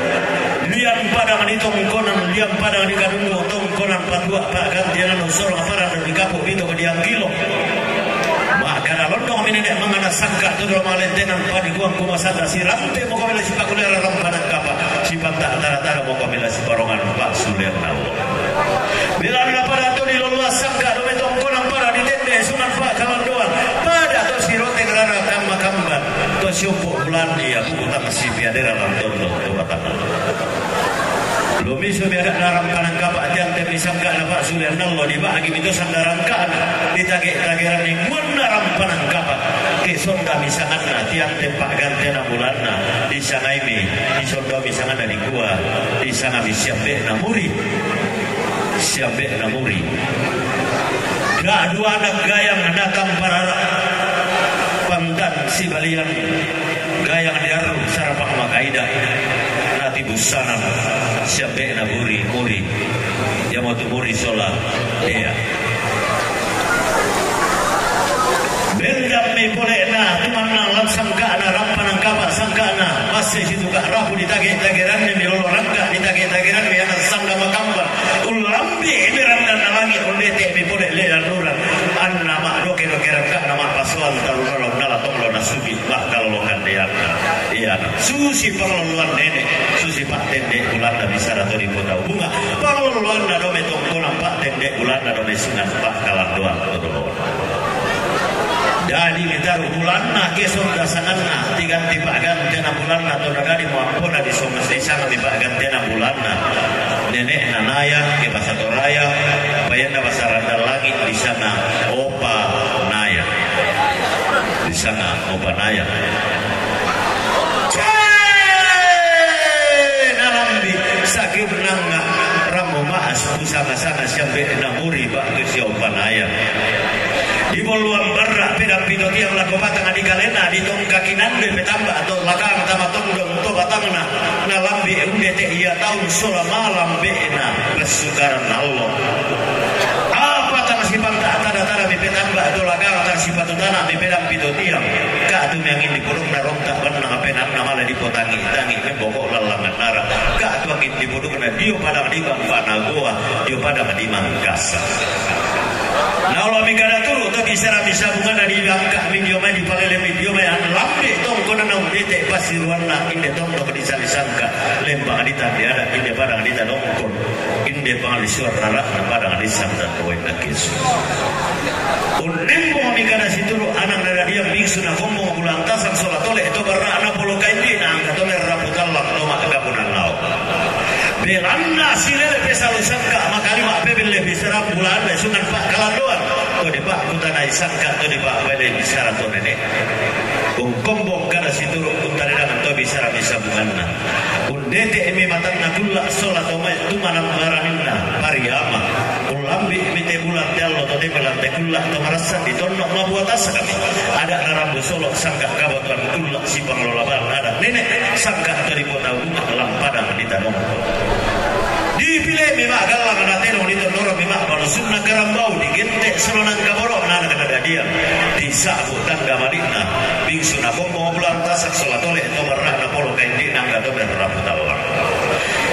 Liang padang di tongkonan, liang padang di Kadundung tongkonan Patua, pa'gantiananna usorong parando di kapu pito ke diang kilo. Ma'kada londong mi nene' mangana sangka' tu dolo malentenan padikuang kumasata sirante moko mela sipakulera rampanangkapa, sipanta tara-tara moko mela siparongan pasulean allo. Belanna pada to diloloa sangka' dome tongkonan pada ditende Nesungan pa'kalandoang, pada to siroteng rara kamma-kamma to sioppo bulan ia buku tang sipiadera lan tondo to batang. Lumisu mi ada'na rampanangkapa, tiante mi sangka'na pasulean allo, dibagi mi to sandarangka'na, ditage-tageranni muanna rampanangkapa, ke sonda mi sanganna, tiante pa'gantianna bulanna, disangai mi, disonda mi sanganna dikua, disanga mi siambe'na muri, siambe'na muri. Da'duana gayang natampa rara, pantan sibalian. Gayang diarru sarapang makaida, nati bussanan, siambe'na muri, muri, iamotu muri sola ea. Bendammi pole'na tumannang lan sangka'na rampanangkapa, sangka'na masse situka' rapu ditage-tageranni mi lolo rangka, ditage-tageranni ana' sangga makamba, ullambi' mi randanna langi', undete'mi pole le lannurang, anna ma'doke-doke rangka'na ma'pasoan tarunalo nala tonglo nasugi. Ma'kalolo kandeanna. Ia, susi pangloloan nene', susi pa'tende' bulanna bisara to dipotau bunga. Pangloloanna dome tongkonan, pa'tende' bulanna dome Nesungan pa'kalandoang todolo. Dadi mitaru bulanna ke sonda sanganna, tiganti pa'gantianna bulanna to nadadi muampona disong-, disanga mi pa'gantianna bulanna. Nene'na Naya ke basa Toraya, payanna basa Randan Langi' disanga Opa Naya. Disanga Opa Naya. Cee! Nalambi' sakiunnangnga rammu ma'as pusanga-sanga siambe'na muri ba'tu sia Opa Naya. Di bolluang barra' pedang pito tiang lako batanga di kalena, ditongkaki nandoi petamba to lakang tama tondong to batangna. Nalambi' undete' ia taung sola malambe'na passukaran allo. Apa tang sipanta' tada-tada mi petamba to lakang, tang sipatu tana' mi pedang pito tiang. Ka'tu mi angin dipodokna ronta' bannang apenanna mala dipotangi-tangi memboko' lallangan nara'. Ka'tu angin dipodokna dio padang di Bang Panagoa, dio padang di Mangkasa. Naolo mi kada turu' to bisara mi sabunganna, dibangka' mi dio mai, dipalele mi dio mai, anlambi' tongkonanna undete' passiruanna inde tondok disali sangka', lembang ditande ada' inde padang ditadongkon. Inde pangalissuang rara'na padang dissang dan boenna kesu. Unnembong mi kada situru' anang nadadiang bingsu nakombong bulang tasang sola tole to barra'na polo kaindi'na angka to merrapu tallang to ma'kapunannao. Belanna silele pesalu sangka' makalima' pebelle bisara bulanna Nesungan pa'kalandoang to dipa'kutanai sangka' to dipa'pele bisara to nene'. Ungkombong kada situru' untaledangan to bisara mi sabunganna. Undete'mi matanna kulla' sola to mai tumanang maraninna pariama. Ullambi'mi te bulan te allo to te bulan te kulla' to marassan ditonno' mabuatasakami. Ada' narambu solo' sangka' kabatuan kulla' sipanglolabang ada' nene' sangka' to dipotau bunga' lampadang ditanong. Dipile'mi ma'gallang natenong ditonnorongmi ma'balusunna karambau, digente' solonang kaboro'na anak nadadiang. Disa'bu' tangga mali'na bingsu nakombong bulang tasak sola tole to barra'na polo kaindi'na angka to merrapu tallang.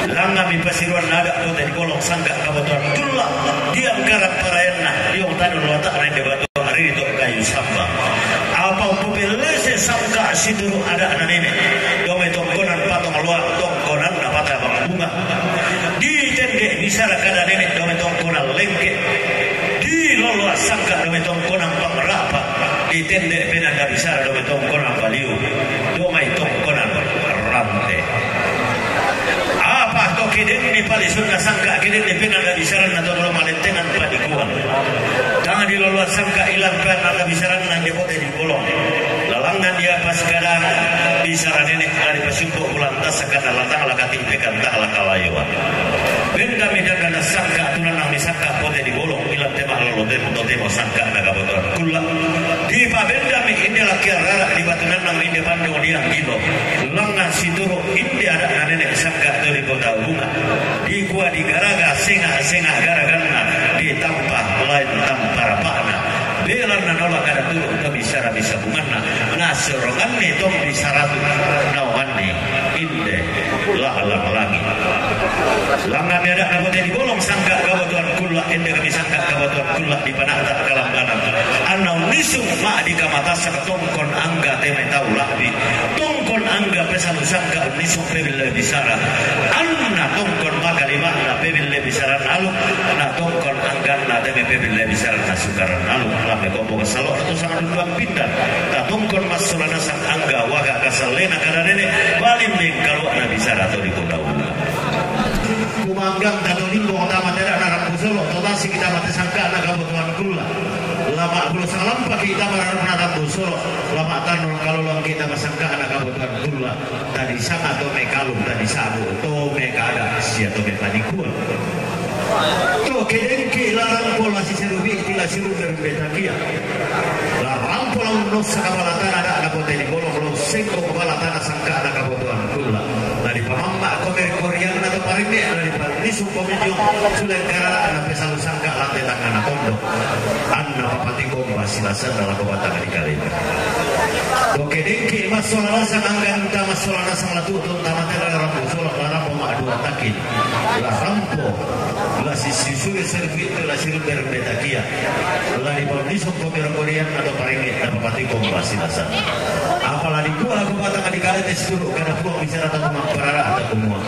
Langngami pasiruanna ada' pote dipolong sangka' kabatuan kulla' diangkarang parayan Nah, iyong tanu loata'na inde batu ari to kayu samba. Apa umpupilese sangka' situru' ada'na nene', dao mai tongkonan patong loa', tongkonanna patapang bunga. Ditende' bisara kada nene' dao mai tongkonan lengke'. Diloloa' sangka' dao mai tongkonan pangra'pa'. Ditende' penanda bisara dao mai tongkonan paliu, dao mai tongkonan rante. Apa to kedenni palisunna sangka', kedenni penanda bisaranna to dao malentengan padikuan. Tang diloloa' sangka' ilan penanda bisaranna inde Pote Dibolong. Lalangngan ia pasikadang bisara nene' la dipasiumpo' bulan tassaka, la tang la kati'pekanta la kalayoan. Bendami dandana sangka' tunanang ni sangka' Pote Dibolong, ilan te ma'lolo temo totemo sangka'na kabotoan kulla'. Dipabendami inde lakkian rara', dipatunanang inde pandung dianggilo. Langngan situru' inde ada'na nene' sangka' to dipotau bunga. Dikua digaraga senga'-senga' garaganna, ditampa laen tampa rapa'na. Belanna naola kada turu' to bisara bisabunganna, nasoronganni tombi saratu naonganni inde la'lang langi'. Langnganmi ada'na Pote Dibolong sangka' kabotoan kulla', inde kami sangka' kabotoan kulla' dipana'ta' kalambanan. Anna unnisung ma'dika matassang tongkon angga te mai tau la'bi. Tongkon angga pesalu sangka' unnisung pebille bisara. Anna tongkon makalima'na pebille bisaranna aluk, na tongkon angganna te mai pebille bisaranna sukaran aluk, la mai kompo kasalo' to sangaduttuan pindan. Ta tongkon massola nasang angga waga kasallena kada nene', balimmi kalua'na bisara to dipotau. Kumanggang tato limbong tama te ada'na Rambu Solo', to tasik tama te sangka'na kabotoan kulla'. La ma'bulo sanglampaki tama rarukna Rambu Solo', la ma'tannung kaloloangki tama sangka'na kabotoan kulla'. Tadisanga to mai kalung, tadisa'bu to mai kada sia to mai padikuan. To kedengki la rampo la siserubi'ti la sirumbe-rumbe takia. La rampo la unnossa kapala tana ada'na Pote Dibolong, la ussengko kapala tana sangka'na kabotoan kulla'. La dipamamma' komi ri korianna to paringnge, la dipannisung komi dio sule karara'na pesalu sangka' lante tangngana tondo. Anna papatikomba silasanna lako batang dikalemi. To kedengki massola nasang angga, unta massola nasang la tu'tu tama te ada'na Rambu Solo', la rampo ma'dua takin. La rampo la sisisure serbitu la sirumbe-rumbe takia. La dipannisung komi ri korianna to paringnge, na papatikomba silasanna. Apa la dikua lako batang dikale te situru' kada Puang bisara to tumamparara'ta kumua,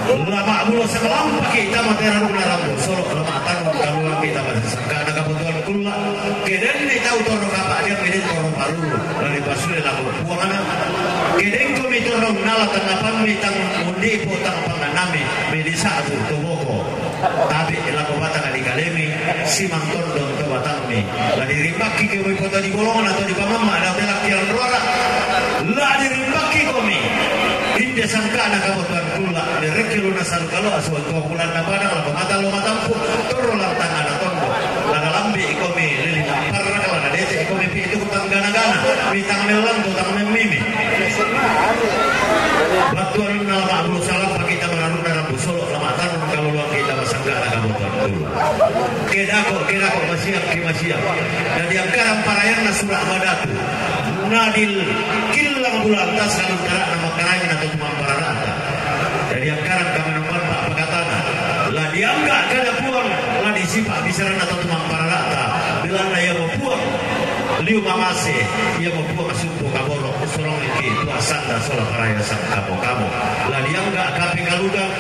la ma'bulo sanglampaki tama te rarukna Rambu Solo', la ma'tannung kaloloangki tama sangka'na kabotoan kulla'. Kedenni tau torro kapa'diang, keden torro paruru, la dipasule lako Puangna. Kedengkomi torro unnala tangngapammi, tang undi'po tang pangannammi, meli sa'bu to boko. Tabe' lako batang dikalemi, simang tondon to batangmi. La dirimbakki komi Pote Dibolongna to dipamamma' dao te lakkian ruara. La dirimbakki komi inde sangka'na kabotoan kulla', lerekki lu nasalu kaloa suang ko bulanna padang lako mata lo matampu', torro lantangana tondo. La nalambi' komi lili napparraka, la nadete' komi pitu tanggana-gana, mitang mellang to tang memmimi. Battuanna la ma'bulo sanglampaki tama rarukna Rambu Solo', la ma'tannung kaloloangki tama sangka'na kabotoan kulla'. Kedako, kedako, masiakki masiak. Na diangkarang parayanna sura' madatu. Na dikillang bulan tassaka luntara'na makkarangina to tumamparara'ta. Na diangkarang kamanamanna pakatana. La diangga' kada Puang, la disipa' bisaranna to tumamparara'ta. Belanna iamo Puang liu mamase, iamo Puang sumpu kaboro', solongki puasanda sola paraya sangkamo-kamo. La diangga' kape kaludang,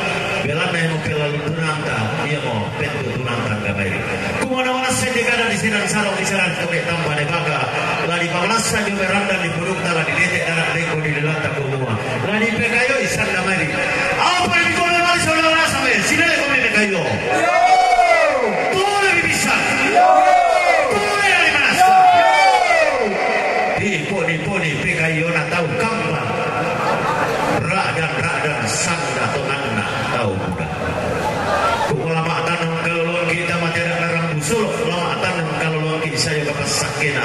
belanna iamo pellaluntunanta, iamo pentutunanta angga maeri. Kumua namanassa inde kada disedang sarong, disedang toke' tambane baka, la dipamanassa dio mai randan dipudukta, la didete' dara' lengko dililanta kumua, la dipekayoi sanda maeri. Apa dikone mali saudara rasa mai, sinele komi pekayo. Tole bibisa. Tole dari manassa. Diponi-poni pekayona tau kambang. Ra'dan-ra'dan sanda tonanna tau buda. Kumua la ma'tannung kaloloangki tama te ada'na Rambu Solo', la ma'tannung kaloloangki sayo kapassakkena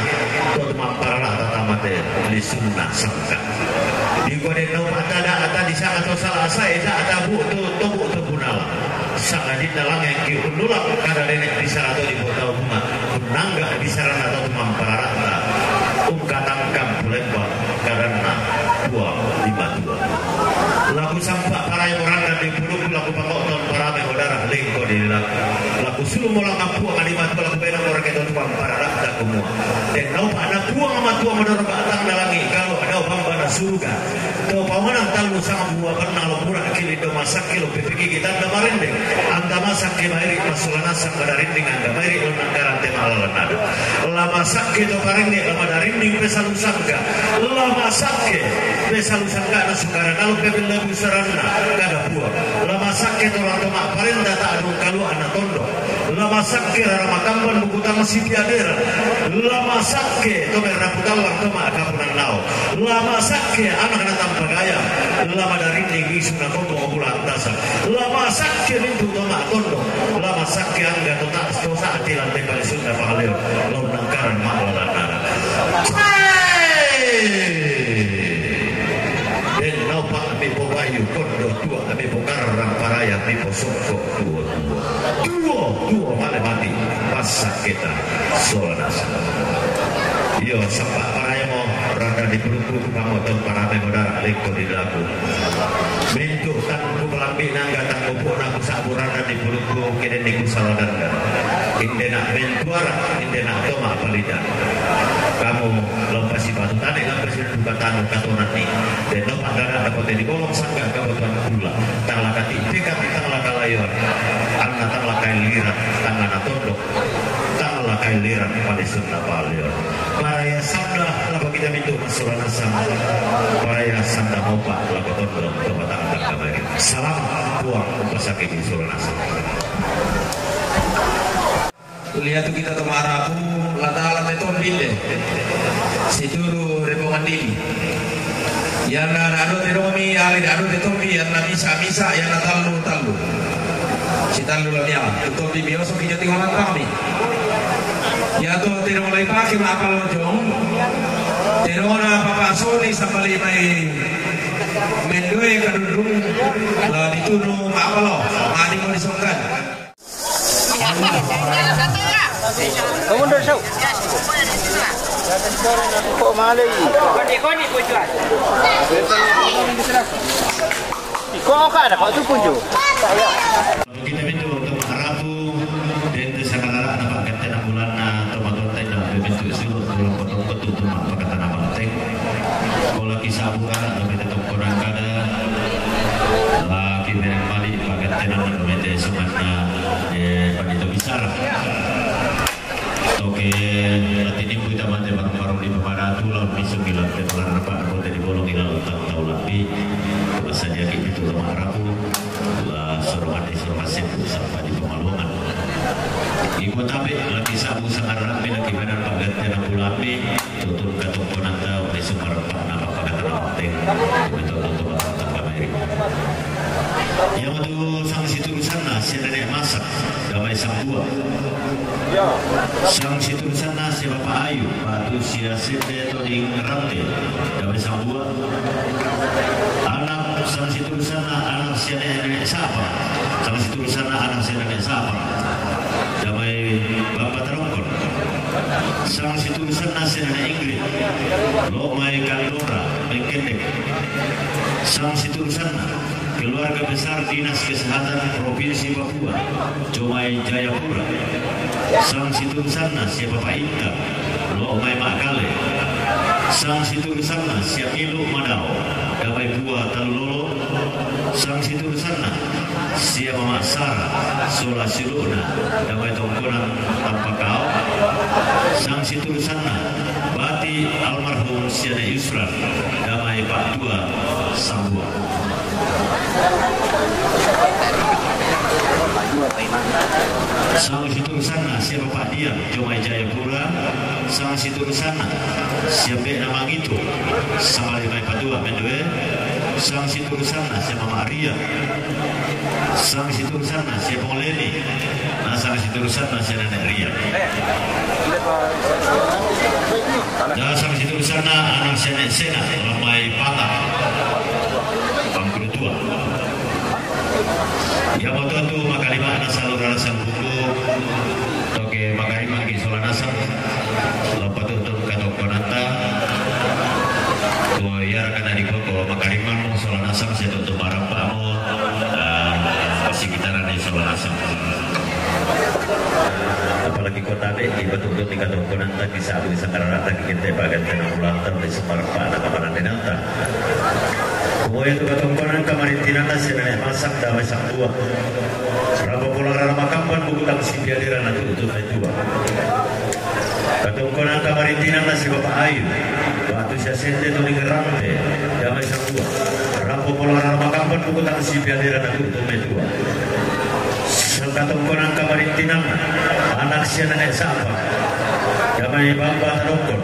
to tumamparara'ta tama te lisunna sangka'. Dikua denno pa'ta da'ta disanga to sala asae, da'ta bu'tu to bu'tu punala. Sangadinna langengki unnulang kada nene' bisara to dipotau bunga, unnangga' bisaranna to tumamparara'ta, ungkatangkang pulembang kadanna Puang Dimatua. La kusampa' parayamo randan dipudukku, la kupango'ton parame odara lengko dililangku. La kusu- Mola nga Puang ali matua la kubena mora ke to tuang parada da kumua. Den naupa na Puang matua modoro batang na langi, kalu ada bamba na suruga. To pawanang talu sanga bua bana lo mura kili do masakke lo pipiki kita da marende. Anta masakke mairi masula nasang madarinding anta mairi lo nangkarante malalanada. La masakke to parende la madarinding pesalusangka. La masakke pesalusangka na sukara nalo pebella busaranna kada Puang. La masakke to rantoma parenda ta adung kalu ana tondo. La masakke rara makamban buku tama siti adera. La masakke to merra putallang to makapunan nao. La masakke anak na tampagaya. La madarinding isu na kombo bulan tasa. La masakke mintu to matondo. La masakke angga to tak to saat tilan te palisunda pangaleo. Lo nangkaran maklalanara. Den naupa mi po bayu kondo tua mi po karang paraya mi po sokko. Tuo, tuo, tuo male mati. Pasa kita sola nasa. Iyo, sapa paraya mo randa di puluku pamo to parame modara leko di daku. Mintu tangku pelambi nangga tangku puna ku sabu randa di puluku kede niku saladanda. Inde nak mentuara, inde nak toma palida. Kamu lompasi batu tane lompasi buka tanu katuran ni. Den naupa dada dapat di bolong sangga kabutuhan pula. Tang laka tipe kati tang laka layon. Anna tang laka lirat tang ana tondok. Tang laka lirat palisun na palion. Paraya sanda laba kita mintu masula nasang. Paraya sanda mopa laba tondok kebatang tang kabari. Salam Puang upasake di sula nasang. Lihat kita to marapu, la tala te tombinde. Situru rebongan didi. Yana nado te domi, ali nado te tombi, yana misa, misa, yana tallu, tallu. Si tallu la mia, tu tombi mioso ki jati ngolan kami. Ya to te dong lai pake ma apal jong. Te dong na papa soni sambali mai mendue kadundung. La ditunu ma apalo, mani mo disongkan. Kamu ndak tahu? Kok malah ini? Kok di, kok di tujuan? Kok kak ada kok tu kunjung? Kita minta untuk marapu dan kesadaran apa kata bulan na tomaton tenda minta suruh pulang potong betul tu mak kata nama teng. Kola kisah bukan tapi tetap kurang kada. Laki bereng mali pakat tenan mete sumanna, eh, panito bicara. Toke, latini buita mate baru-baru di pemadatu laut misu bilang ke pelan repak anggota di bolong ilau tau-tau lapi. Masa dia ki itu rumah rapu. La sorong ati sorong asepu sampai di pemaluangan. Iku tabe laki sabu sangar rapi laki medan pagat tenan bulapi. Tutun katong ponanta, uni sumar pa napa pada kena penting. Betul, betul, betul, betul, betul. Yang tu sang situ sana, si nenek masak, damai sambua. Sang situ sana, si Bapak Ayu, batu sia sete to di rante, damai sambua. Anak sang situ sana, anak si nenek sapa? Sang situ sana, anak si nenek sapa? Damai Bapak Tarongkon. Sang situ sana, si nenek Inggris. Lo mai Kandora, Bengkendek. Sang situ sana, keluarga besar Dinas Kesehatan Provinsi Papua, Jomai Jayapura. Sang situ sana, si Bapak Inta, lo mai Makale. Sang situ sana, si Milu Madao, damai Pua Talulolo. Sang situ sana, si Mama Sara, sola siluna, damai tongkonan tampakao. Sang situ sana, bati almarhum Siane Yusran, damai Pak Tua Sambua. Sang situ sana, si Bapak Dian, Jomai Jayapura. Sang situ sana, si Ambe na mangitu, sama lima patua mendue. Sang situ sana, si Mama Ria. Sang situ sana, si Mama Leni. Nah, sang situ sana, si Nenek Ria. Nah, sang situ sana, anak si Nenek Sena, Ramai Pata. Bangkulu tua. Ya, moto tu makalima na salura sang buku. Toke makalima ki sola nasang. Lopa tutun katokonanta. Ko ya rakana di koko makalima mo sola nasang, saya tutun marapa mo. Ah, pasikitaran di sola nasang. Di batutu ni katongkonanta, ki sabu sangkararata, ki kente bagan tenang ulanta, di sembar pa na kamana denanta. Kumoya tu katongkonan kamarintinanna sia nene masang damai sambua. Rampo pola rara makamban bukutang sipiaderan na tutu metua. Katongkonan kamarintinanna sia Bapak Ayu. Batu sia sende toni rampe damai sambua. Rampo pola rara makamban bukutang sipiaderan na tutu metua. Sangkatongkonan kamarintinanna, anak sia nene sapa. Damai bamba tadongkon.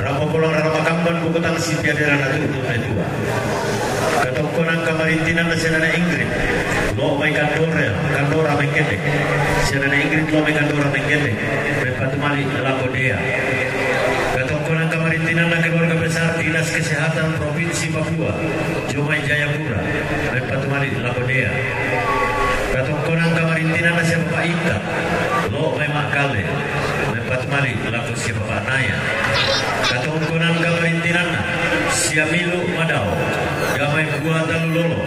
Rampo pola rara makamban bukutang sipiaderan na tutu metua. Katongkonan kamarintinanna sia nene Ingrid. Lo mai kandore, kandora mengkete. Sia nene Ingrid lo mai kandora mengkete. Mepatumali lako dea. Katongkonan kamarintinanna keluarga besar Dinas Kesehatan Provinsi Papua, Jomai Jayapura, mepatumali lako dea. Katongkonan kamarintinanna sia Bapak Ita, lo mai Makale, mepatumali lako sia Bapak Naya. Katongkonan kamarintinanna sia Milu Madao, damai bua talu lolo,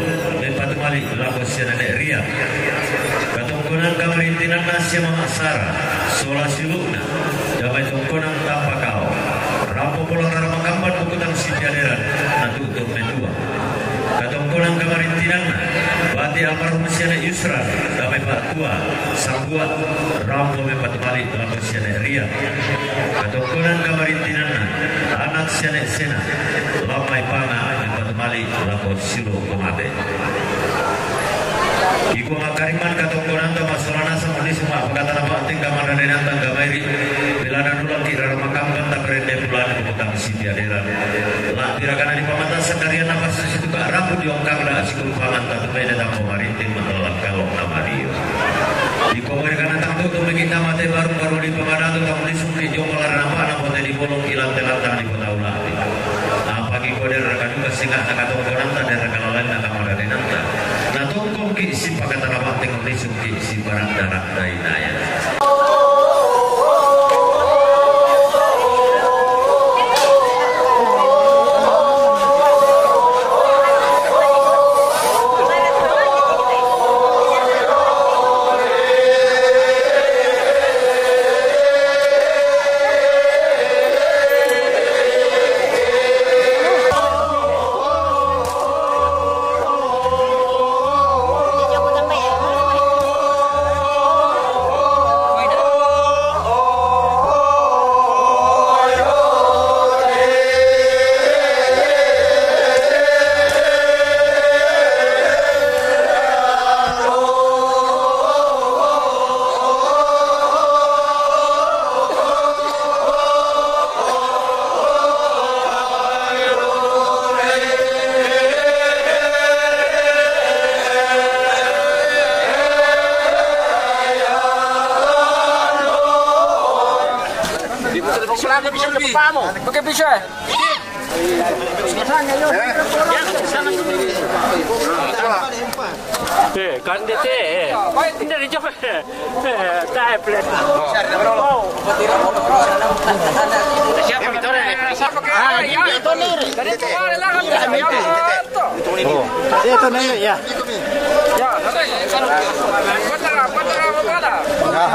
mepatumali lako sia nene Ria. Katongkonan kamarintinanna sia Mama Sara, sola silukna, damai tongkonan tampa kao. Rampo pola rara makamban bukutang sipiaderan, na tutu metua. Katongkonan kamarintinanna, bati almarhum sia nene Yusran, damai patua, sambua, rampo mepatumali lako sia nene Ria. Katongkonan kamarintinanna, anak sia nene Sena, lamai panga, mepatumali lako silo kemate. Iko makariman katongkonanta masola nasa mundisung ma pakatana ba'teng kamana denanta nggamai ri, pelana nulang ki rara makamban taperende pulana bukutang sipiaderan. La pirakana di pamata sakarian napa sisi tuka rambu di ongkang da sikul pangan tatu mene tampo marinting matelalak kalong amario. Iko mereka natang tutu mengita mate baru-baru di pamadatu tamundisung ki jombal rana bana pote di bolong ilan telantang di kota ulang. Apaki kode raka duka singa na katongkonanta dan raka lalai na kamaraninanta. Na tongkong ki si pakatana ba'teng mundisung ki si barang darah dainaya. Pakai pisau, eh? Eh, kan dia teh, eh. Ini dari jauh, eh. Eh, tak, eh, pelan. Siapa itu, eh? Ah, ini itu nih. Dari jauh, eh, lah, kan. Oh. Dia itu nih, ya. Ya, nanti kalau buat apa, buat apa, buat apa? Ah.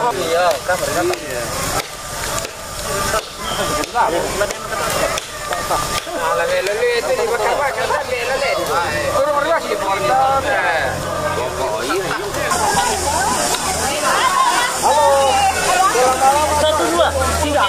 Iya, kan mereka. Satu, dua, tiga.